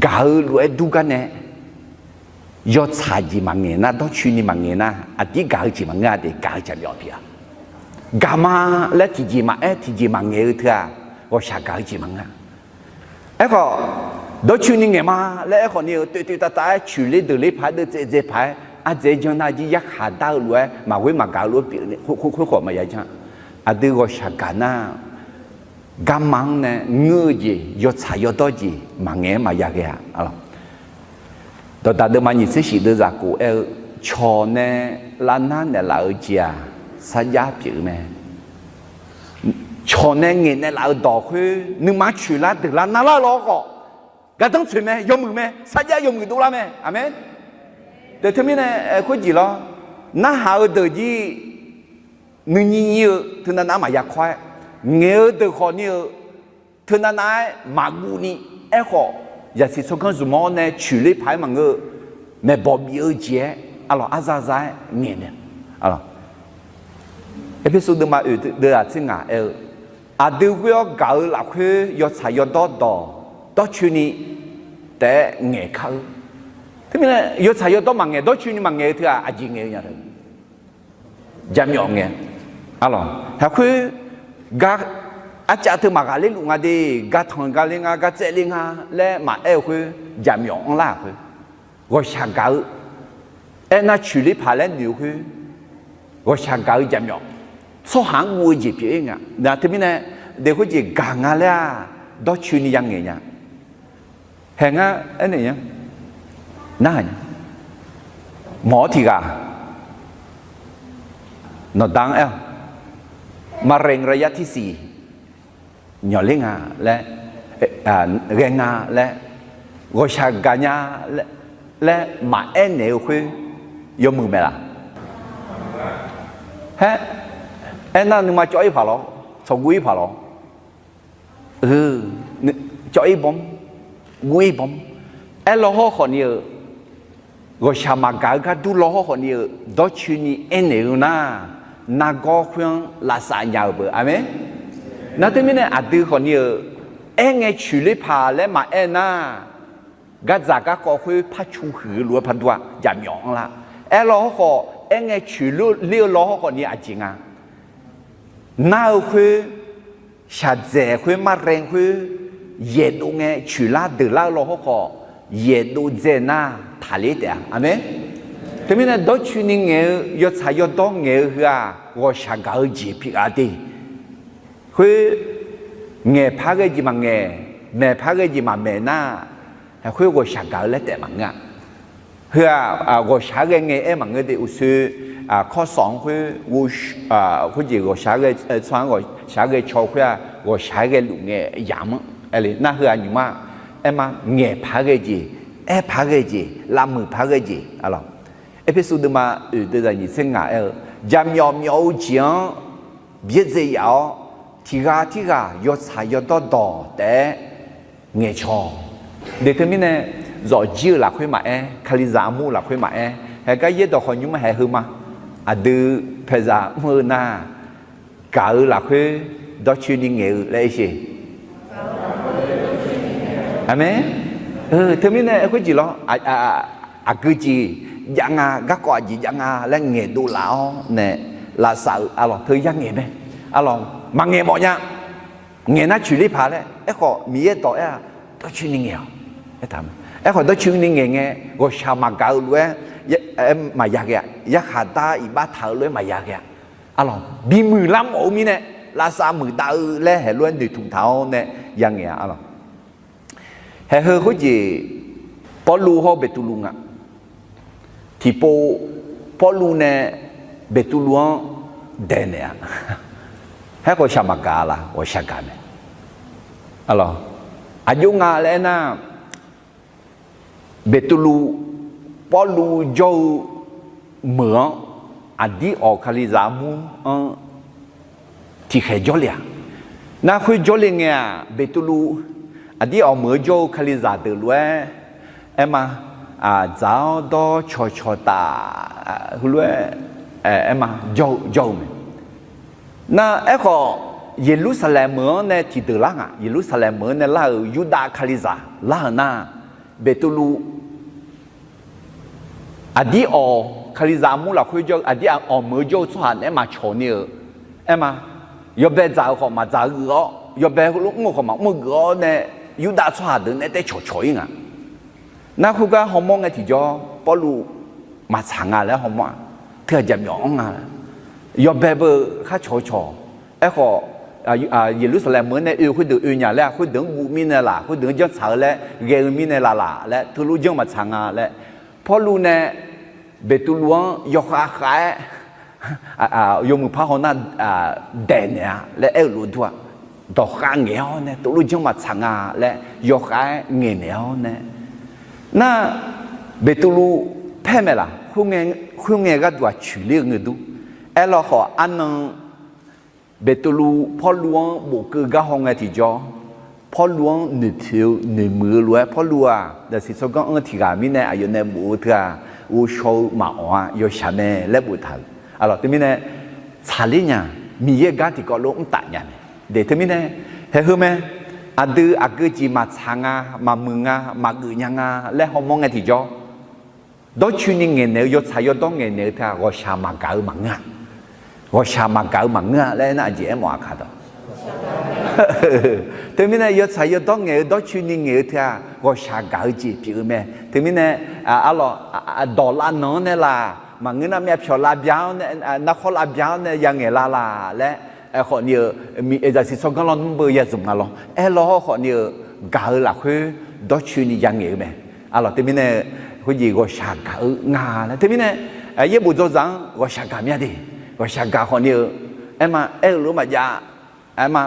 gaq-eu lof-aer dur gar nae yawtsaq jeq maqngaeq nar, dawrcoeni maqngaeq nar, aqdir gaq-eu jeq maqngeur-a de. Gaq-eu jaqmyawf pyeuf-a. Gaq ma laer tiqjeq maqaer, tiqjeq maqngaeq-eu teu-aq, ghawqshaq gaq-eu jeq maqngeur-a. Aerkhawf, dawrcoeni ngaeq ma laer aerkhawf ni-eu toeq toeq taf taf-aer coeqler deuqler paq-aer, deuvtsaev dzae paq-aer, ardzaeq-aer janr nar jir yarkhaq dar-eu lof-aer maqghoer maqgaq-eu lof-aer pyeuf khoer khawf maqya janr. Aqdui ghawqshaq gaq nar, garma-anr nae ngeur-eu jeq, yawtsaq yawdawr jeq maqngaeq-aer maqya ghae-a. Dawqdaq deuvma nyiq tser shif deuvzaq kof aer-eu, cawq nae lavnar naeqlaf-eu jeq-aq, sarjax pyeuf-eu mae. Cawq nae ngaeq naeqlaf-eu dawq khoer nuima coeqlar deuqlar narlar lawr khawf, gardanr tsoeq mae, yawmuiq mae, sarjax yawmuiq dovlar mae. Aqmeq. Daeq teumirnae khoerjeq lawr, narhaq-eu deuq jir nuinyir nyir-eu teunav nav-aer maqya kawr-aer, ngaeq-eu deuq khawf ni-eu teunav nav-aer maqguv ni, aerkhawf, zaqsiq tsawrganr zmq-awr nae coeqler paq-aer maqngeur-eu, maeqbawq bif-eu jeq-aer, arlawq, arza za-aer ngaeq naeq. Arlawq, Erpersu deuvma oeq deuv-aq tser ngaq aer-eu, aqdui ghoer-awr gaq-eu lafkhoer yawtsaq yawdawr dawq, dawrcoeni taef-aer ngaeq kar-eu. Teumirnae yawtsaq yawdawr maqngaeq, dawrcoeni maqngaeq-eu teu-aq, aqjeq ngaeq-eu nya-a. Jaqmyawf ngae, arlawq, haeqkhoer, arcav teu maqghaqler luf nga de, gartanq gale nga, gartsaev le nga laer maqaer-eu khoer, jaqmyawf anrlar-aq khoer, ghawqshaq gaq-eu aernar coeqler paq laer noeq-eu khoer, ghawqshaq gaq-eu jaqmyawf tsawrhaq-anr guv-eu jeq pyeuf-ir nga. Nar teumirnae, daeq khoerjeq gaq nga laer-aq, dawrcoeni yangaeq nya. Haeq ngar aernaeq nya, narhaq nya, mawq-awr tiq ghaq nawqda-anr aer-awq, maqraeq ngar yar tirsiq nyawqler nga laer, ghae nga laer, ghawqshaq gaq nya laer maqaer naeq-eu khoer, yawmuiq mae laf? Haer, aernar nuima cawv-ir paq lawr, tsawqguv-ir paq lawr. Cawv-ir bawmr, guv-ir bawmr. Aerlaw hawrkhawf ni-eu, ghawqshaq maqgaq-eu gar dur law hawrkhawf ni-eu dawrcoeni aernaeq-eu nar, nargawr khoer-anr lavsav nya-eu beu. Aqmeq. Nar teumirnae aqdui khawf ni-eu, aerngae coeqler paq laer maqaer nar, gardzaq garkawv khoer par cu huiq-eu lof-aer par dur-a, jaqmyawf anrlar. Aerlaw hawrkhawf aerngae coeqler-eu law hawrkhawf ni aqjeq nga. Nar-eu khoer, shaqdzaeq khoer, marren khoer, yaeqdov ngae coeqlar deuqlar-eu law hawrkhawf, yaeqdov dzae nar taqler taef-a. Aqmeq. Teumirnae dawrcoeni ngaeq-eu, yawtsaq yawdawr ngaeq-eu heu-aq, ghawqshaq gaq-eu jeq pyeuf-a de. Khoer, ngaeqpar ghae jeq maqngaeq, maeqpar ghae jeq maqmaeq nar, khoer ghawqshaq gaq-eu laer taef maqngeur-a. Heu-aq, ghawqshaq-aer ghae ngae aer maqngeur de. Uqsoe, kawrsawq-anr khoer, khoerjeq ghawqshaq-aer ghae, tsawrhaq-anr ghawqshaq-aer ghae caw khoer-aq, ghawqshaq-aer ghae luf ngae yamq-anr aer le nar, heu-aq nymq-ma, aer ma, ngaeqpar ghae jeq, aerpar ghae jeq, lavmuiq par ghae jeq, arlawq. Erpersu deuvma oeq deuvzaq nyiq tser ngaq aer-eu, jaqmyawf myawf-eu jeq-anr byaerdzae yaf-awr, tiq ghaq tirghaq yawtsaq yawdawr dawq taef-aer ngaeqcawq. Deuq teumirnae, zawqjir-euq lafkhoer maqaer, Kalizaq armur-eu lafkhoer maqaer, haegar yaerdawq khawf nymr-anr haeq heu ma. Aqdui paeqzaq mr-eu nar, gaq-eu lafkhoer dawrcoeni ngaeq-eu laer aer sheq. Aqmeq. Teumirnae khoerjeq lawr, aqgeujeq jav nga, garkawv aqjeq jav nga laer ngaeqdov laf-awr nae, lavsav-euq arlawq teu yangaeq mae. Arlawq maqngaeq mawf nya. Ngaeq nar coeqler paq laer, aerkhawf Miqyaer dawq aer-aq, dawrcoeni ngaeq-awq. Aerkhawf dawrcoeni ngaeq ngae, ghawqshaq maqgaq-eu lof-aer maqya ghae-a. Yarkhaq dar iqbax taq-eu lof-aer maqya ghae-a. Arlawq bimuiq lar mawf-eu mirnae, lavsav muiqdav-eu laer haeq lof-aer noeqtmq taq-awr nae yangaeq-a arlawq. Haeq heu khoerjeq, Pawrluv hawr Beqtuvluv nga. Tiqpov, Pawrluv nae Beqtuvluv-anr daeqnaeq-a. Aerkhawf shaq maqgaq la, ghawqshaq gaq mae. Arlawq, aqjox nga laer aernar, Beqtuvluv, Pawrluv jawr-eu meuq-anr, aqdir awq Kalizaq armur-anr tiqkhaeq jawrle-aq. Nar khoer jawrle ngae-aq, Beqtuvluv aqdir awq meuq-eu jawr-eu Kalizaq deuq lof-aer, aerma, dzaq-awr dawr cawqcawq taf, heulof-aer, aerma jawr-eu jawr-eu mae. Nar aerkhawf, Yeqlursaqlaeq meuq-anr nae tiqdeuq lar nga. Yeqlursaqlaeq meuq-anr nae lar-euq Yurdav Kalizaq lar-euq nar, Beqtuvluv aqdir awq Kalizaq armur lafkhoer jawr-eu, aqdir awq meuq-eu jawr-eu tsawrhaq naeq-aer maqcawq ni-euq, aerma, yawbae dzaq-euq khawf maqdzaq-eu geuf-awr, yawbae heulof mr-eu khawf maqmr-eu geuf-awr nae, Yurdav tsawrhaq deuq naeq-aer taef cawqcawq-ir nga. Nar khoergar hawmawr ngae tiqjawr, Pawrluv maqtsaq nga laer hawmawr-aq, teughaq jaqmyawf-anr nga. Yawbae beu khar cawq-eu cawq. Aerkhawf, Yeqlursaqlaeq meuq-anr nae oe khoerdeuq oe nya laer-aq, khoerdeuq-anr guv mirnae laq, khoerdeuq-anr janrtsaq-eu laer ghae-eu mirnae laq laq laer, teulof janr maqtsaq nga laer, Pawrluv nae Beqtuvluv-anr yawkhav khav-aer, yawmuiq par haw nar, daeqnaeq-a laer aer-euq lof dur-aq, dawqkhav ngaeq-awr nae teulof janr maqtsaq nga laer yawkhav-aer ngaeqnaeq-awr nae, nar, Beqtuvluv paer mae laq, khoerngae gharduq-aq coeqler-eu ngeur dur. Aerlawkhawf arnan Beqtuvluv Pawrluv-anr bofkeuv gar haw ngae tiqjawr, Pawrluv-anr noeqpoeq-eu noeqmuiq-eu lof-aer, Pawrluv-aq zaqsiq tsawrganr anr tiq ghaq mirnae aqyawf nae bof-eu teu-aq, ghovshaw-eu maqawq-a yawshaq mae laer boftaq-euq. Arlawq teumirnae tsaqler nya, Miqyaer gar tiqkawv lof mr taf nya mae. Deuq teumirnae haeq heu mae. Aqdui aqgeujeq maqtsaq nga, maqmuiq nga, maqgeuf nya nga laer hawmawr ngae tiqjawr, dawrcoeni ngaeqnaeq-eu, yawtsaq yawdawr ngaeqnaeq-eu teu-aq, ghawqshaq maqgaq-eu maqngeur-a. Ghawqshaq maqgaq-eu maqngeur-a laer aernar, aqjeq aermawf-aq kaq dawq. Teumirnae yawtsaq yawdawr ngaeq-eu, dawrcoeni ngaeq-eu teu-aq, ghawqshaq gaq-eu jeq pyeuf-eu mae. Teumirnae, arlawq, dawq lavnan-anr nae laq, maqngeur nar myavpyawq lavbya-awr nae, narkhawr lavbya-awr nae yangaeq la laq laer, khawfni-eu, zaqsiq tsawrganr lawnmr beu yazmq nga lawr. Aerlawr khawfni-eu, gaq-eu lafkhoer dawrcoeni yangaeq-eu mae. Arlawq teumirnae, khoerjeq ghawqshaq gaq-eu nga laer teumirnae, yaerbof dzawzaq-anr ghawqshaq gaq mya de. Ghawqshaq gaq khawfni-eu, aerma aer-eu lof-aer maqjav, aerma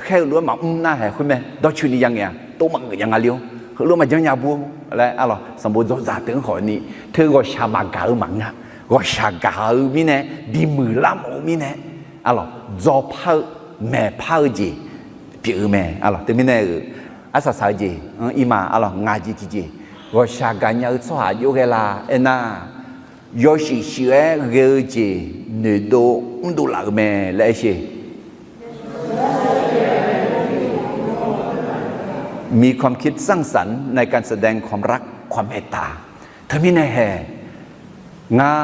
khaer-eu lof-aer maqmr nar haeq khoer mae, dawrcoeni yangaeq-aq tov maqgeuf nya nga le-or, heulof maqjanr nya bur-or laer arlawq sanqbof dzawzaq teu-anr khawfni, teu ghawqshaq maqgaq-eu maqngeur-a. Ghawqshaq gaq-eu mirnae, bimuiq lar mawf-eu mirnae, arlawq dzawpar-eu, maeqpar-eu jeq pyeuf-eu mae. Arlawq teumirnae-euq, arsaq saq-eu jeq-anr irma arlawq ngaq jeq tiqjeq, ghawqshaq gaqnya-eu tsawrhaq jov ghae la aernar, yawshuif shuif-aer ghae-eu jeq noeqdov mrdov laf-euq mae laer aershe. มีความคิดสร้างสรรค์ในการแสดงความรัก ความเมตตา Teumirnae haeq, ngar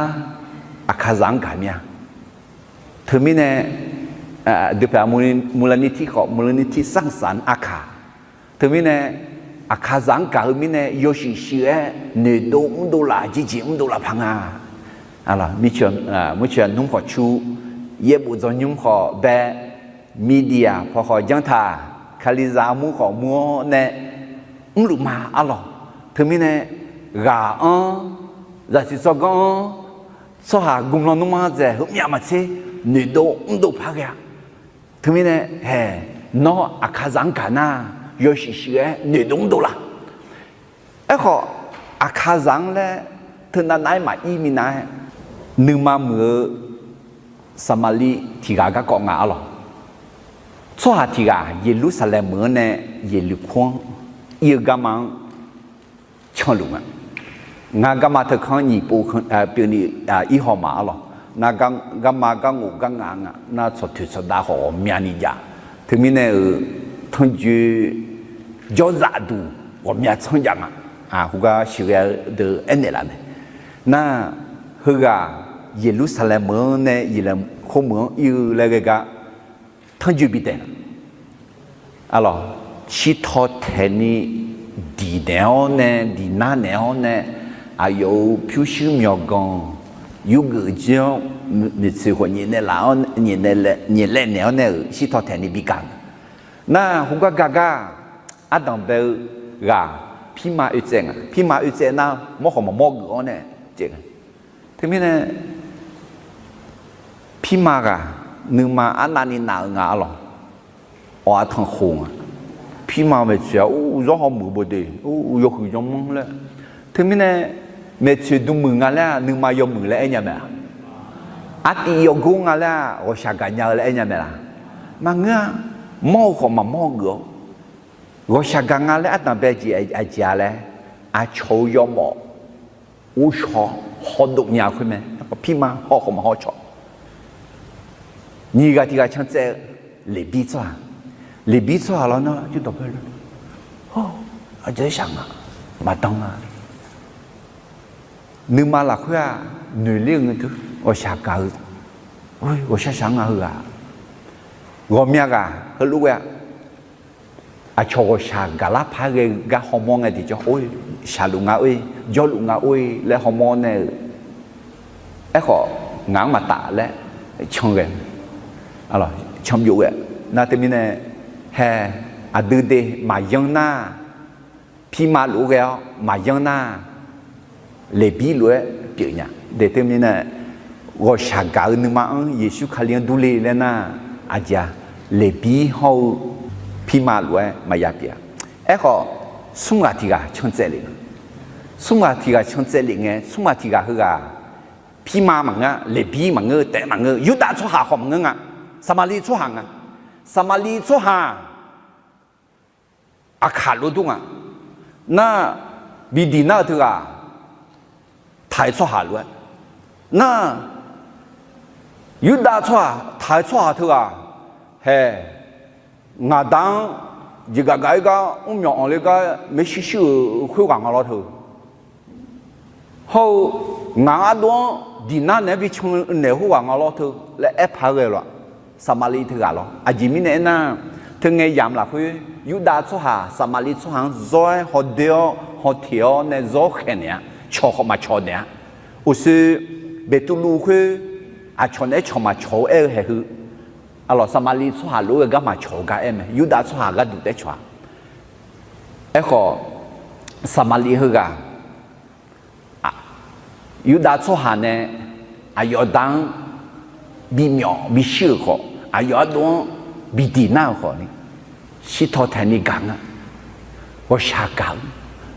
aqkaqzaq-anr gaq mir-a. Teumirnae, dui paeq-a, มูลนิธิ khawf มูลนิธิสร้างสรรค์ aqkaq. Teumirnae, aqkaqzaq-anr gaq-eu mirnae yawshuif shuif-aer noeqdov mrdov laf, jeqjeq mrdov laf paq nga. Murcoeq nmr khawf cu, yaerbof dzawnymr khawf bae, media paw khawf janr taq, Kalizaq armur khawf mur-awr nae mrluf ma arlawq. Teumirnae, ghaq-anr, zaqsiq tsawrganr-anr, tsawrhaq gmlaw nmr-anr dzaeq heumyav maqtser noeqdov mrdov par ghae-a. Teumirnae haeq, nawr aqkaqzaq-anr gaq nar, yawshuif shuif-aer noeqdov mrdov laf. Aerkhawf, aqkaqzaq-anr laer teunav nav-aer maqir minav-aer, nuima muiq-eu Saqmaqliv tiq ghaq garkawv nga arlawq. Tsawrhaq tiq ghaq Yeqlursaqlaeq meuq-anr nae Yeqluq kur-anr ir-eu garma-anr canluf nga. Ngar garma teukanr nyiq pov pyeufni ir haw ma arlawq. Nar garma garngof garnga nga. Nar tsawqtoeq tsawqdav khawf ghawqmyani jav. Teumirnae-euq tanrjoe jawrzaf duq ghawqmya tsanr jav nga. Khoergar sheuqghae-eu deuq aernaeq laf mae. Nar heughaq Yeqlursaqlaeq meuq-anr nae Yeqluq kur meuq-anr ir-eu laer ghae gar tanrjoe bi taef nga. Arlawq, shirtaw taeqni diq naeq-awr nae diq nar naeq-awr nae aqyawf-euq pyurshuir myawqganq yurgeuf jir-awr maeqtsoeq khawf nyaef naeq laf-awr nyaef laev naeq-awr nae-euq shirtaw taeqni bi gaq nga. Nar khoergar gar gar ardanq bae-eu ghaq pirma oe tsaev nga. Pirma oe tsaev nar mawr khawf maqmawr geuf-awr nae tsaev nga. Teumirnae pirma ghaq nuima arnavni nav-eu nga arlawq. Awq, artanq khof nga. Pirma maeqtsoeq-aq, or, zawr hawmuiq bawde, or, yawhuiq yawmanr laer. Teumirnae maeqtsoeq dm muiq nga laer-aq nuima yawmuiq laer aer nya mae-a? Artiv yawgor nga laer-aq ghawqshaq gaqnya-eu laer aer nya mae laq? Maqngeur-a. Mawr-eu khawf maqmawr geuf-awr ghawqshaq gaq nga laer ardanq bae jeq aqjeq-a laer aqcawq-eu yawmawf ghovshaw hawdov nya khoer mae. Pirma haw khawf maqhaw cawq. Nyiq ghaq tiq ghaq can tsaev-eu Leqbir tsawrhaq. Leqbir tsawrhaq lawr nar jawrdawq bae lo, aqjeq shaq nga, maqdan nga. Nuima lafkhoer-aq noeqler-eu ngeur teu ghawqshaq gaq-eu, ghawqshaq shaq nga heughaq. Ghawqmya ghaq heulof ghae-a. Aqcawq ghawqshaq gaqlar par ghae gar hawmawr ngae tiqjawr or-e, shaqluf nga or-e, jawrluf nga or-e laer hawmawr nae-euq. Aerkhawf ngaq-anr maqtaf laer can ghae, can byov ghae. Nar teumirnae hae aqdui de maqyanr nar, pirma lof-aer ghae-awr maqyanr nar, Leqbir lof-aer pyeuf nya. De teumirnae ghawqshaq gaq-eu nuima-anr Yeqsur Kali-anr durle laer nar, aqjeq-a, Leqbir hawr-eu pirma lof-aer maqya pyeuf-a. Aerkhawf smr ghaq tiq ghaq can tsaev lef, smr ghaq tiq ghaq can tsaev lef ngae, smr ghaq tiq ghaq heughaq pirma maqngeur, Leqbir maqngeur, taef maqngeur, Yurdav tsawrhaq khawf maqngeur nga, Saqmaqliv tsawrhaq nga. Saqmaqliv tsawrhaq aqkaq lof dur nga. Nar, bi diq nar-eu teughaq taq-eu tsawrhaq lof-aer nar, Yurdav tsawrhaq taq-eu tsawrhaq teughaq hae, ngaq da-anr jeqgaf gaf-aer gar mrmyawq anqler gar maershuir shuir-euq khoerghaq nga lawr teu. Hawr-eu ngaq-anr ardov-anr diq nar naeq-aer bi can naeq khoerghaq nga lawr teu laer aer paq-aer ghae lawq. Saqmaqliv teughaq lawr. Aqjeq mirnae aernar, teungae yamq lafkhoer Yurdav tsawrhaq Saqmaqliv tsawrhaq-anr zawr-aer hawdoer-awr hawteq-awr nae zawr khaeq naeq-a. Cawq khawf maqcawq naeq-a. Uqshoe Beqtuvluv khoer aqcawq naeq-aer cawq maqcawq-eu aer-eu haeq heu, arlawq, Saqmaqliv tsawrhaq lof-aer ghae gar maqcawq-eu gar aer mae. Yurdav tsawrhaq gharduq taef cawq-a. Aerkhawf, Saqmaqliv heughaq Yurdav tsawrhaq nae aqyawf da-anr bimyawf bishir-euq khawf, aqyawf ardov-anr bi diq nar-euq khawfni, shirtaw taeqni gaq nga. Ghawqshaq gaq-eu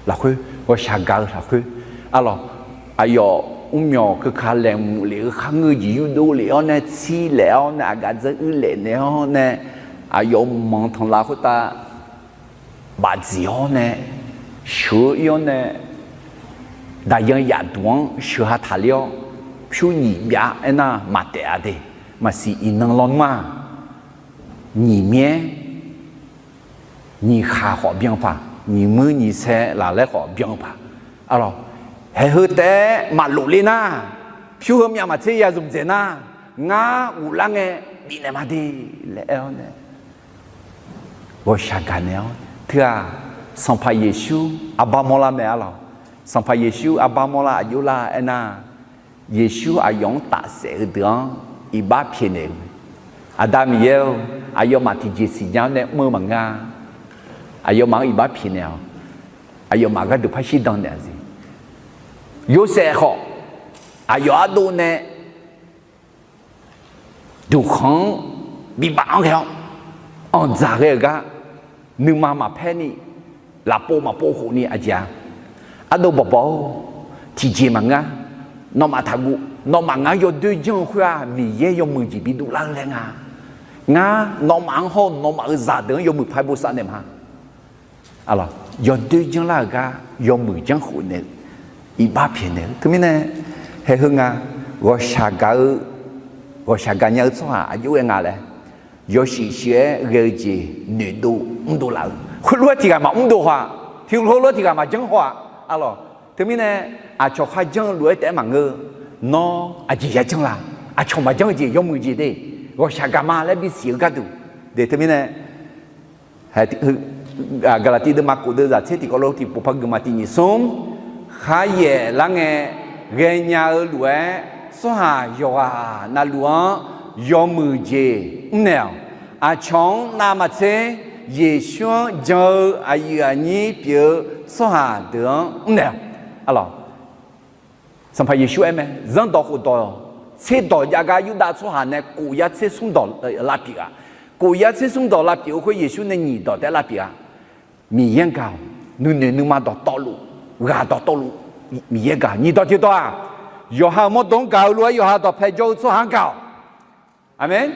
lafkhoer, ghawqshaq gaq-eu lafkhoer, arlawq, aqyawf mrmyawq keuka laeqhmq lef-eu kharngeur jeq yurdov lef-awr nae tsir laef-awr nae aqgaf dzeur uir laef naeq-awr nae, aqyawf mqmaq tanqlav khoertav bafdziq-awr nae, sheuq-eu ir-awr nae, daqyan yaf duq-anr sheuq ha taqler-awr, pyur nyiq byav aernar maqtaef-a de. Maqsiq iqnan lawnmr-aq, nyiq myaer nyiq khaq khawf byan paq, nyiq muir nyiq sae laf laer khawf byan paq. Arlawq, haeq heu taef-aer maqlof le nar, pyur heu myav maqtser ya zmq dzaeq nar, ngar ghoflar ngae bifnaeq ma de laer aer-awr nae, ghawqshaq gaqnaeq-awr teu-aq, Sanqpaq Yeqsur arbar mawrlar mae arlawq. Sanqpaq Yeqsur arbar mawrlar aqjox lar aernar, Yeqsur aqyawf-anr tafsaef-eu deuq-anr iqbax pyaeqnaeq-eu, Aqda Miqyaer-or, aqyawfmaf tiqjeq siqnya-awr nae mr-eu maqngeur-a. Aqyawfmaf-anr iqbax pyaeqnaeq-awq. Aqyawfmaf gharduq par shirdan naeq-a siq. Yorsaev khawf, aqyawf ardov nae duqkhanq-anr bibaf-anr ghae-awr, anqdzaq ghae-euq gar, nuima maqpaer ni, lafpov maqpov khof ni aqjeq-a. Ardov bawqbawq-or, tiqjeq maqngeur-a. Nawmaf taqguv. Nawmaf ngar yawdoer janr-eu khoer-aq, Miqyaer yawmuiq jeq bi dovlar-eu laer nga. Ngar nawmaf-anr hawr-eu nawmaf-euq zaqdeuq-anr yawmuiq paq-aer bosav naeq ma. Arlawq, yawdoer janrlar-euq gar yawmuiq janrkhof naeq-eu, iqbax pyaeqnaeq-eu. Teumirnae, haeq heu nga, ghawqshaq gaq-eu, ghawqshaq gaqnya-eu tsawrhaq aqjox-aer nga laer, yawshuif shuif-aer ghae-eu jeq noeqdov mrdov laf-eu khoerlof-aer tiq ghaq maqmr dov haw-aq, tiq ghaq lof-aer tiq ghaq maqjanr haw-aq. Arlawq, teumirnae, aqcawq kharjanr-eu lof-aer taef-aer maqngeur-eu, nawr aqjeq yajanr la? Aqcawq maqjanr-eu jeq yawmuiq jeq de, ghawqshaq gaq ma laer bisiq-eu gharduq de. Teumirnae, Gaqlaqtiv deuvma kof deuv zaq tser tiq kawv lof tiq pov par gui ma tiq nyiq smr, kharyaef lar ngae, ghaenya-eu lof-aer tsawrhaq yawqghaq navluf-anr yawmuiq jeq mrnaeq-awq. Aqcawq-anr navmaqtser, Yeqsur-anr jan-eu aqyuif aqnyir pyeuf-eu tsawrhaq deuq-anr mrnaeq-awq. Arlawq, Sanqpaq Yeqsur aer mae, zanrdawq khofdawq tserdawq jav gar Yurdav tsawrhaq nae kof yar tser smr dawq lavpyeuf-a. Kof yar tser smr dawq lavpyeuf-eu khoer Yeqsur nae nyiq dawq taef-aer lavpyeuf-a. Miqyaer gaq-awq. Nuinoeq nuima dawqtawvluf, ghaq dawqtawvluf, Miqyaer gaq. Nyiq dawq tiqdawq-aq, yawqha-euq mawrdo-anr gaq-eu lof-aer yawqha dawqpae jawr-eu tsawrhaq-anr gaq-awq. Aqmeq.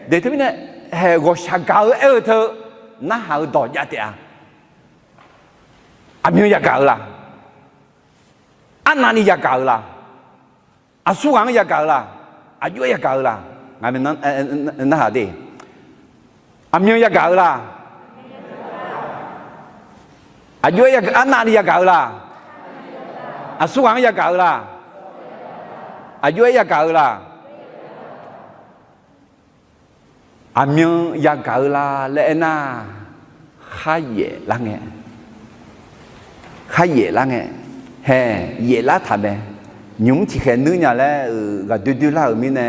De teumirnae, haeq ghawqshaq gaq-eu aer-eu teu, narhaq-eu dawq jav taef-a. Aqmyan yagaq-eu la? Arnavni yagaq-eu la? Aqsurghaq-anr yagaq-eu la? Aqjox-aer yagaq-eu la? Ngaq narhaq de. Aqmyan yagaq-eu la? Aqjox-aer, arnavni yagaq-eu la? Aqsurghaq-anr yagaq-eu la? Aqjox-aer yagaq-eu la? Aqmyan yagaq-eu la laer aernar, kharyaef lar ngae, kharyaef lar ngae, haeq yaeflar taq mae. Nymq mr tiqkhaeq nuir nya laer-euq ghaqdoer doer lar-euq mirnae,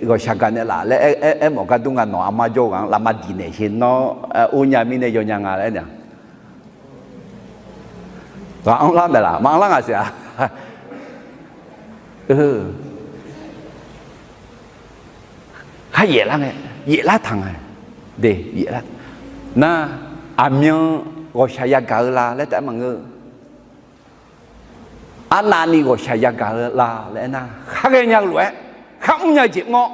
ghawqshaq gaq naeqlaf laer aer mawf gar dur nga. Nawq armar jawr-eu ghaq-anr lavma diq naeq sher nawr, or nya mirnae yawnya nga laer aer naeq-a. Ghaq anrlar maeqlaf, maqanrlar ngaq siq-a. Kharyaef lar ngae, yaeflar taq nga. De, yaeflar nar, aqmyan ghawqshaq yagaq-eu la laer taef-aer maqngeur. Arnavni ghawqshaq yagaq-eu la laer aernar, kharghae nya-eu lof-aer, kharmr nya-eu jeq mr-awr,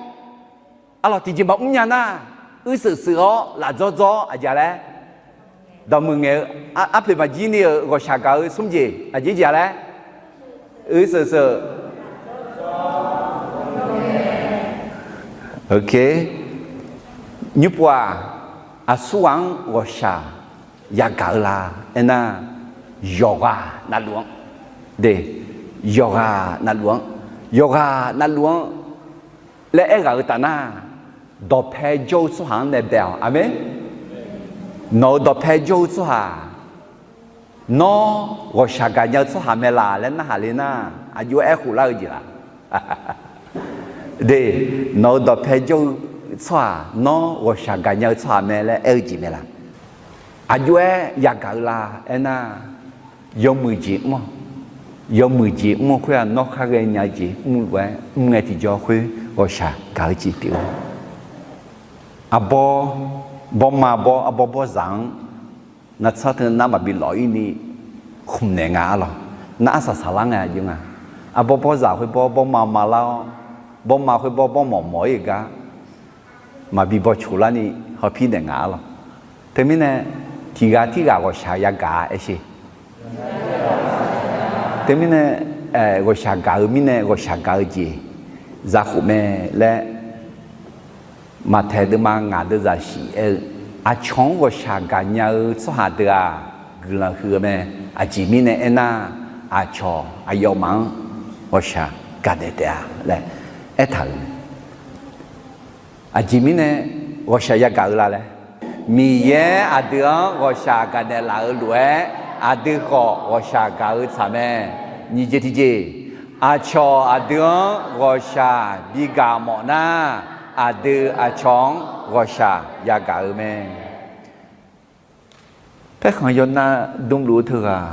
arlawq tiqjeq maqmr nya nar, uirseuq seuq-awr lafdzawr dzawr-awr aqjeq-a laer, dawqmuiq ngaeq-eu arpoeq maqjir ni-euq ghawqshaq gaq-eu smr jeq aqjeq jeq-a laer, uirseuq seuq. Nymr pov-aq, aqsurghaq-anr ghawqshaq yagaq-eu la aernar, yawqghaq navluf-anr, de, yawqghaq navluf-anr, yawqghaq navluf-anr laer aerghaq-eu taf nar, dawqpae jawr-eu tsawrhaq-anr nae bae-awq. Aqmeq. Nawq-euq dawqpae jawr-eu tsawrhaq, nawr ghawqshaq gaqnya-eu tsawrhaq mae laq laer narhaq le nar, aqjox-aer aerkhof lar-eu jeq laf? De, nawq-euq dawqpae jawr-eu tsawrhaq, nawr ghawqshaq gaqnya-eu tsawrhaq mae laer aer-eu jeq mae laq? Aqjox-aer yagaq-eu la aernar, yawmuiq jeq mr-awq. Yawmuiq jeq mr-eu khoer-aq, nawr kharghae nya-eu jeq mr lof-aer mr ngae tiqjawr khoer ghawqshaq gaq-eu jeq pyeuf-eu. Arbawr, bawrma bawr, arbawr bawrzaq-anr nartsanr teu nar maqbi lawf-ir ni khmq naeq nga arlawq. Nar arsaq saqlar ngae aqjox nga. Arbawr bawrzaq khoer bawr bawrma ma lar-awr, bawrma khoer bawr bawrmawq mawq-ir-euq gar maqbi bawcoq larni hawpir naeq nga arlawq. Teumirnae tiq ghaq tirghaq ghawqshaq yagaq-a aer sher. Teumirnae ghawqshaq gaq-eu mirnae ghawqshaq gaq-eu jeq zakhof mae laer Maqtaeq deuvma ngaq deuvzaq shif aer-eu, aqcawq-anr ghawqshaq gaqnya-eu tsawrhaq deuq-aq, guiqlanq huiq-eu mae. Aqjeq mirnae aernar, aqcawq aqyawfmaf-anr ghawqshaq gaqnaeq taef-a laer aertaq-euq mae. Aqjeq mirnae ghawqshaq yagaq-eu la laer, Miqyaer aqdui-anr ghawqshaq gaqnaeq laf-eu lof-aer, aqdui khawf ghawqshaq gaq-eu tsaq mae. Nyiq jeq tiqjeq, aqcawq aqdui-anr ghawqshaq bigaq mawf nar, aqdui aqcawq-anr ghawqshaq yagaq-eu mae. Paerkhanq yawnav dmluf-eu teughaq,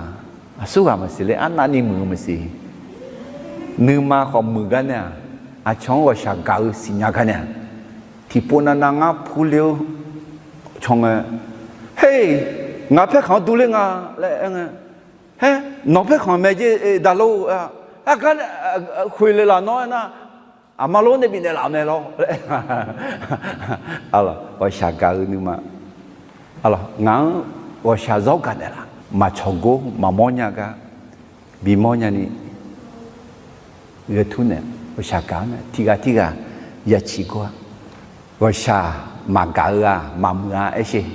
aqsurghaq maqsiq ler, arnavni muiq-eu maqsiq. Nuima khawf muiq gar nae-aq, aqcawq-anr ghawqshaq gaq-eu siqnya gar nae-aq, tiqpov navnav ngar purler-awr caw ngae, Her, ngaq paerkhanq-anr durler nga laer aer ngae, Her, nawq paerkhanq mae jer daqlor-a, argar khoeq le laf nawr aernar, Aqma lor nae bifnaeq laf-eu mae lawr laer. Ghawqshaq gaq-eu nuima. Ngaq-anr ghawqshaq zawr gaq naeqlaf. Maqcawq gor maqmawr nya gar bimawr nyani ghae tur naeq. Ghawqshaq gaq-anr nae tiqghaq tirghaq yaciq gor-a. Ghawqshaq maqgaq-eu-aq maqmuiq-a aersher.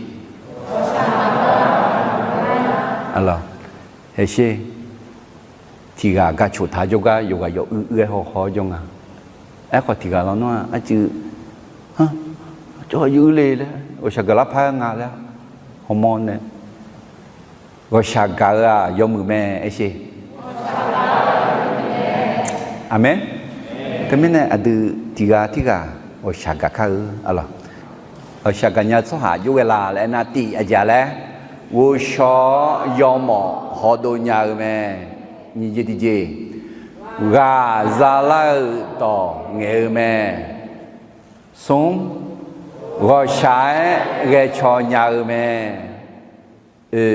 Hesher. Tiqghaq gaq coq taq jawrgar yawqghaq yawuiq uir-aer haw haw-awr jawr nga. Aerkhawf tiqghaq lawnmr-aq arcuiv, cawv yawuiq le laer ghawqshaq gaqlar par-aer nga laer hawmawr nae, ghawqshaq gaq-eu-aq yawmuiq mae aersher. Aqmeq. Teumirnae aqdui tiqghaq tirghaq ghawqshaq gaq kar-eu arlawq. Ghawqshaq gaqnya tsawrhaq jov ghae la laer aernar, tiq aqjeq laer, ghovshaw-awr yawmawf hawdov nya-eu mae. Nyiq jeq tiqjeq, ghaq zalar-euq dawq ngaeq-eu mae. Smr, ghawqshaq-aer ghae caw nya-eu mae. Oe,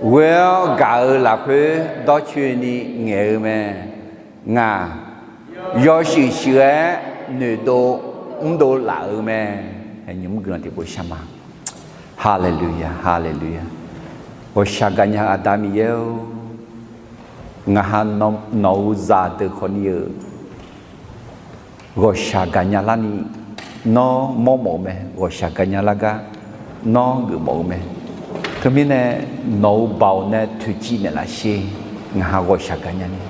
ghoe-awr gaq-eu lafkhoer dawrcoeni ngaeq-eu mae. Ngaq, yawshuif shuif-aer noeqdov mrdov laf-eu mae. Nymq mr guiqlanq tiqpov shar ma. Haleluya, haleluya. Ghawqshaq gaqnya-eu Aqda Miqyaer-or, ngaq ha nawq-euq zaqdeuq khawfni-euq ghawqshaq gaqnya larni nawr mawrmawf-eu mae. Ghawqshaq gaqnya lar gar nawr geufmawf-eu mae. Teumirnae nawq-euq baoq nae toeqciv naeqlaf sher. Ngaq ha ghawqshaq gaqnya ni,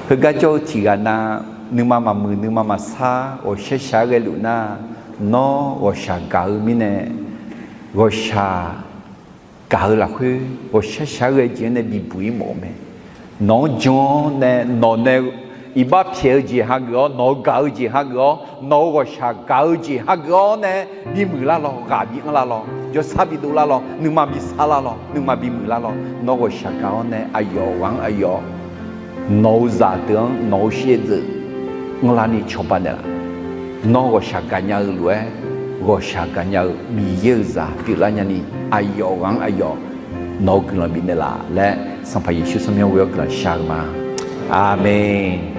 heugar jawr-eu tiqghaq nav nuima maqmuiq nuima maqsar ghawqshaq shaq-aer ghaeluf nar, nawr ghawqshaq gaq-eu mirnae ghawqshaq gaq-eu lafkhoer ghawqshaq shaq-aer ghae jeq-anr nae bibuq-ir mawf-eu mae. Nawq-anr jan-awr nae nawq nae iqbax pyaeq-eu jeq hageuf-awr, nawq-euq gaq-eu jeq hageuf-awr, nawq-euq ghawqshaq gaq-eu jeq hageuf-awr nae bimuiq lar lawq, ghaq bianr lar lawq, jawrsar bidov lar lawq, nuima bisar lar lawq, nuima bimuiq lar lawq. Nawr ghawqshaq gaq-awr nae aqyawf ghaq-anr aqyawf nawq-euq zaqdeuq-anr nawq-euq shaevdzeuf anrlar ni cawba naeqlaf. Nawr ghawqshaq gaqnya-eu lof-aer, ghawqshaq gaqnya-eu Miqyaer-euq zaq pyeuflar nyani aqyawf ghaq-anr aqyawf nawq-euq guiqlanq bifnaeq laf laer Sanqpaq Yeqsur tsawrmyanr ghoe-awr guiqlanq shar-eu ma. Aqmeq.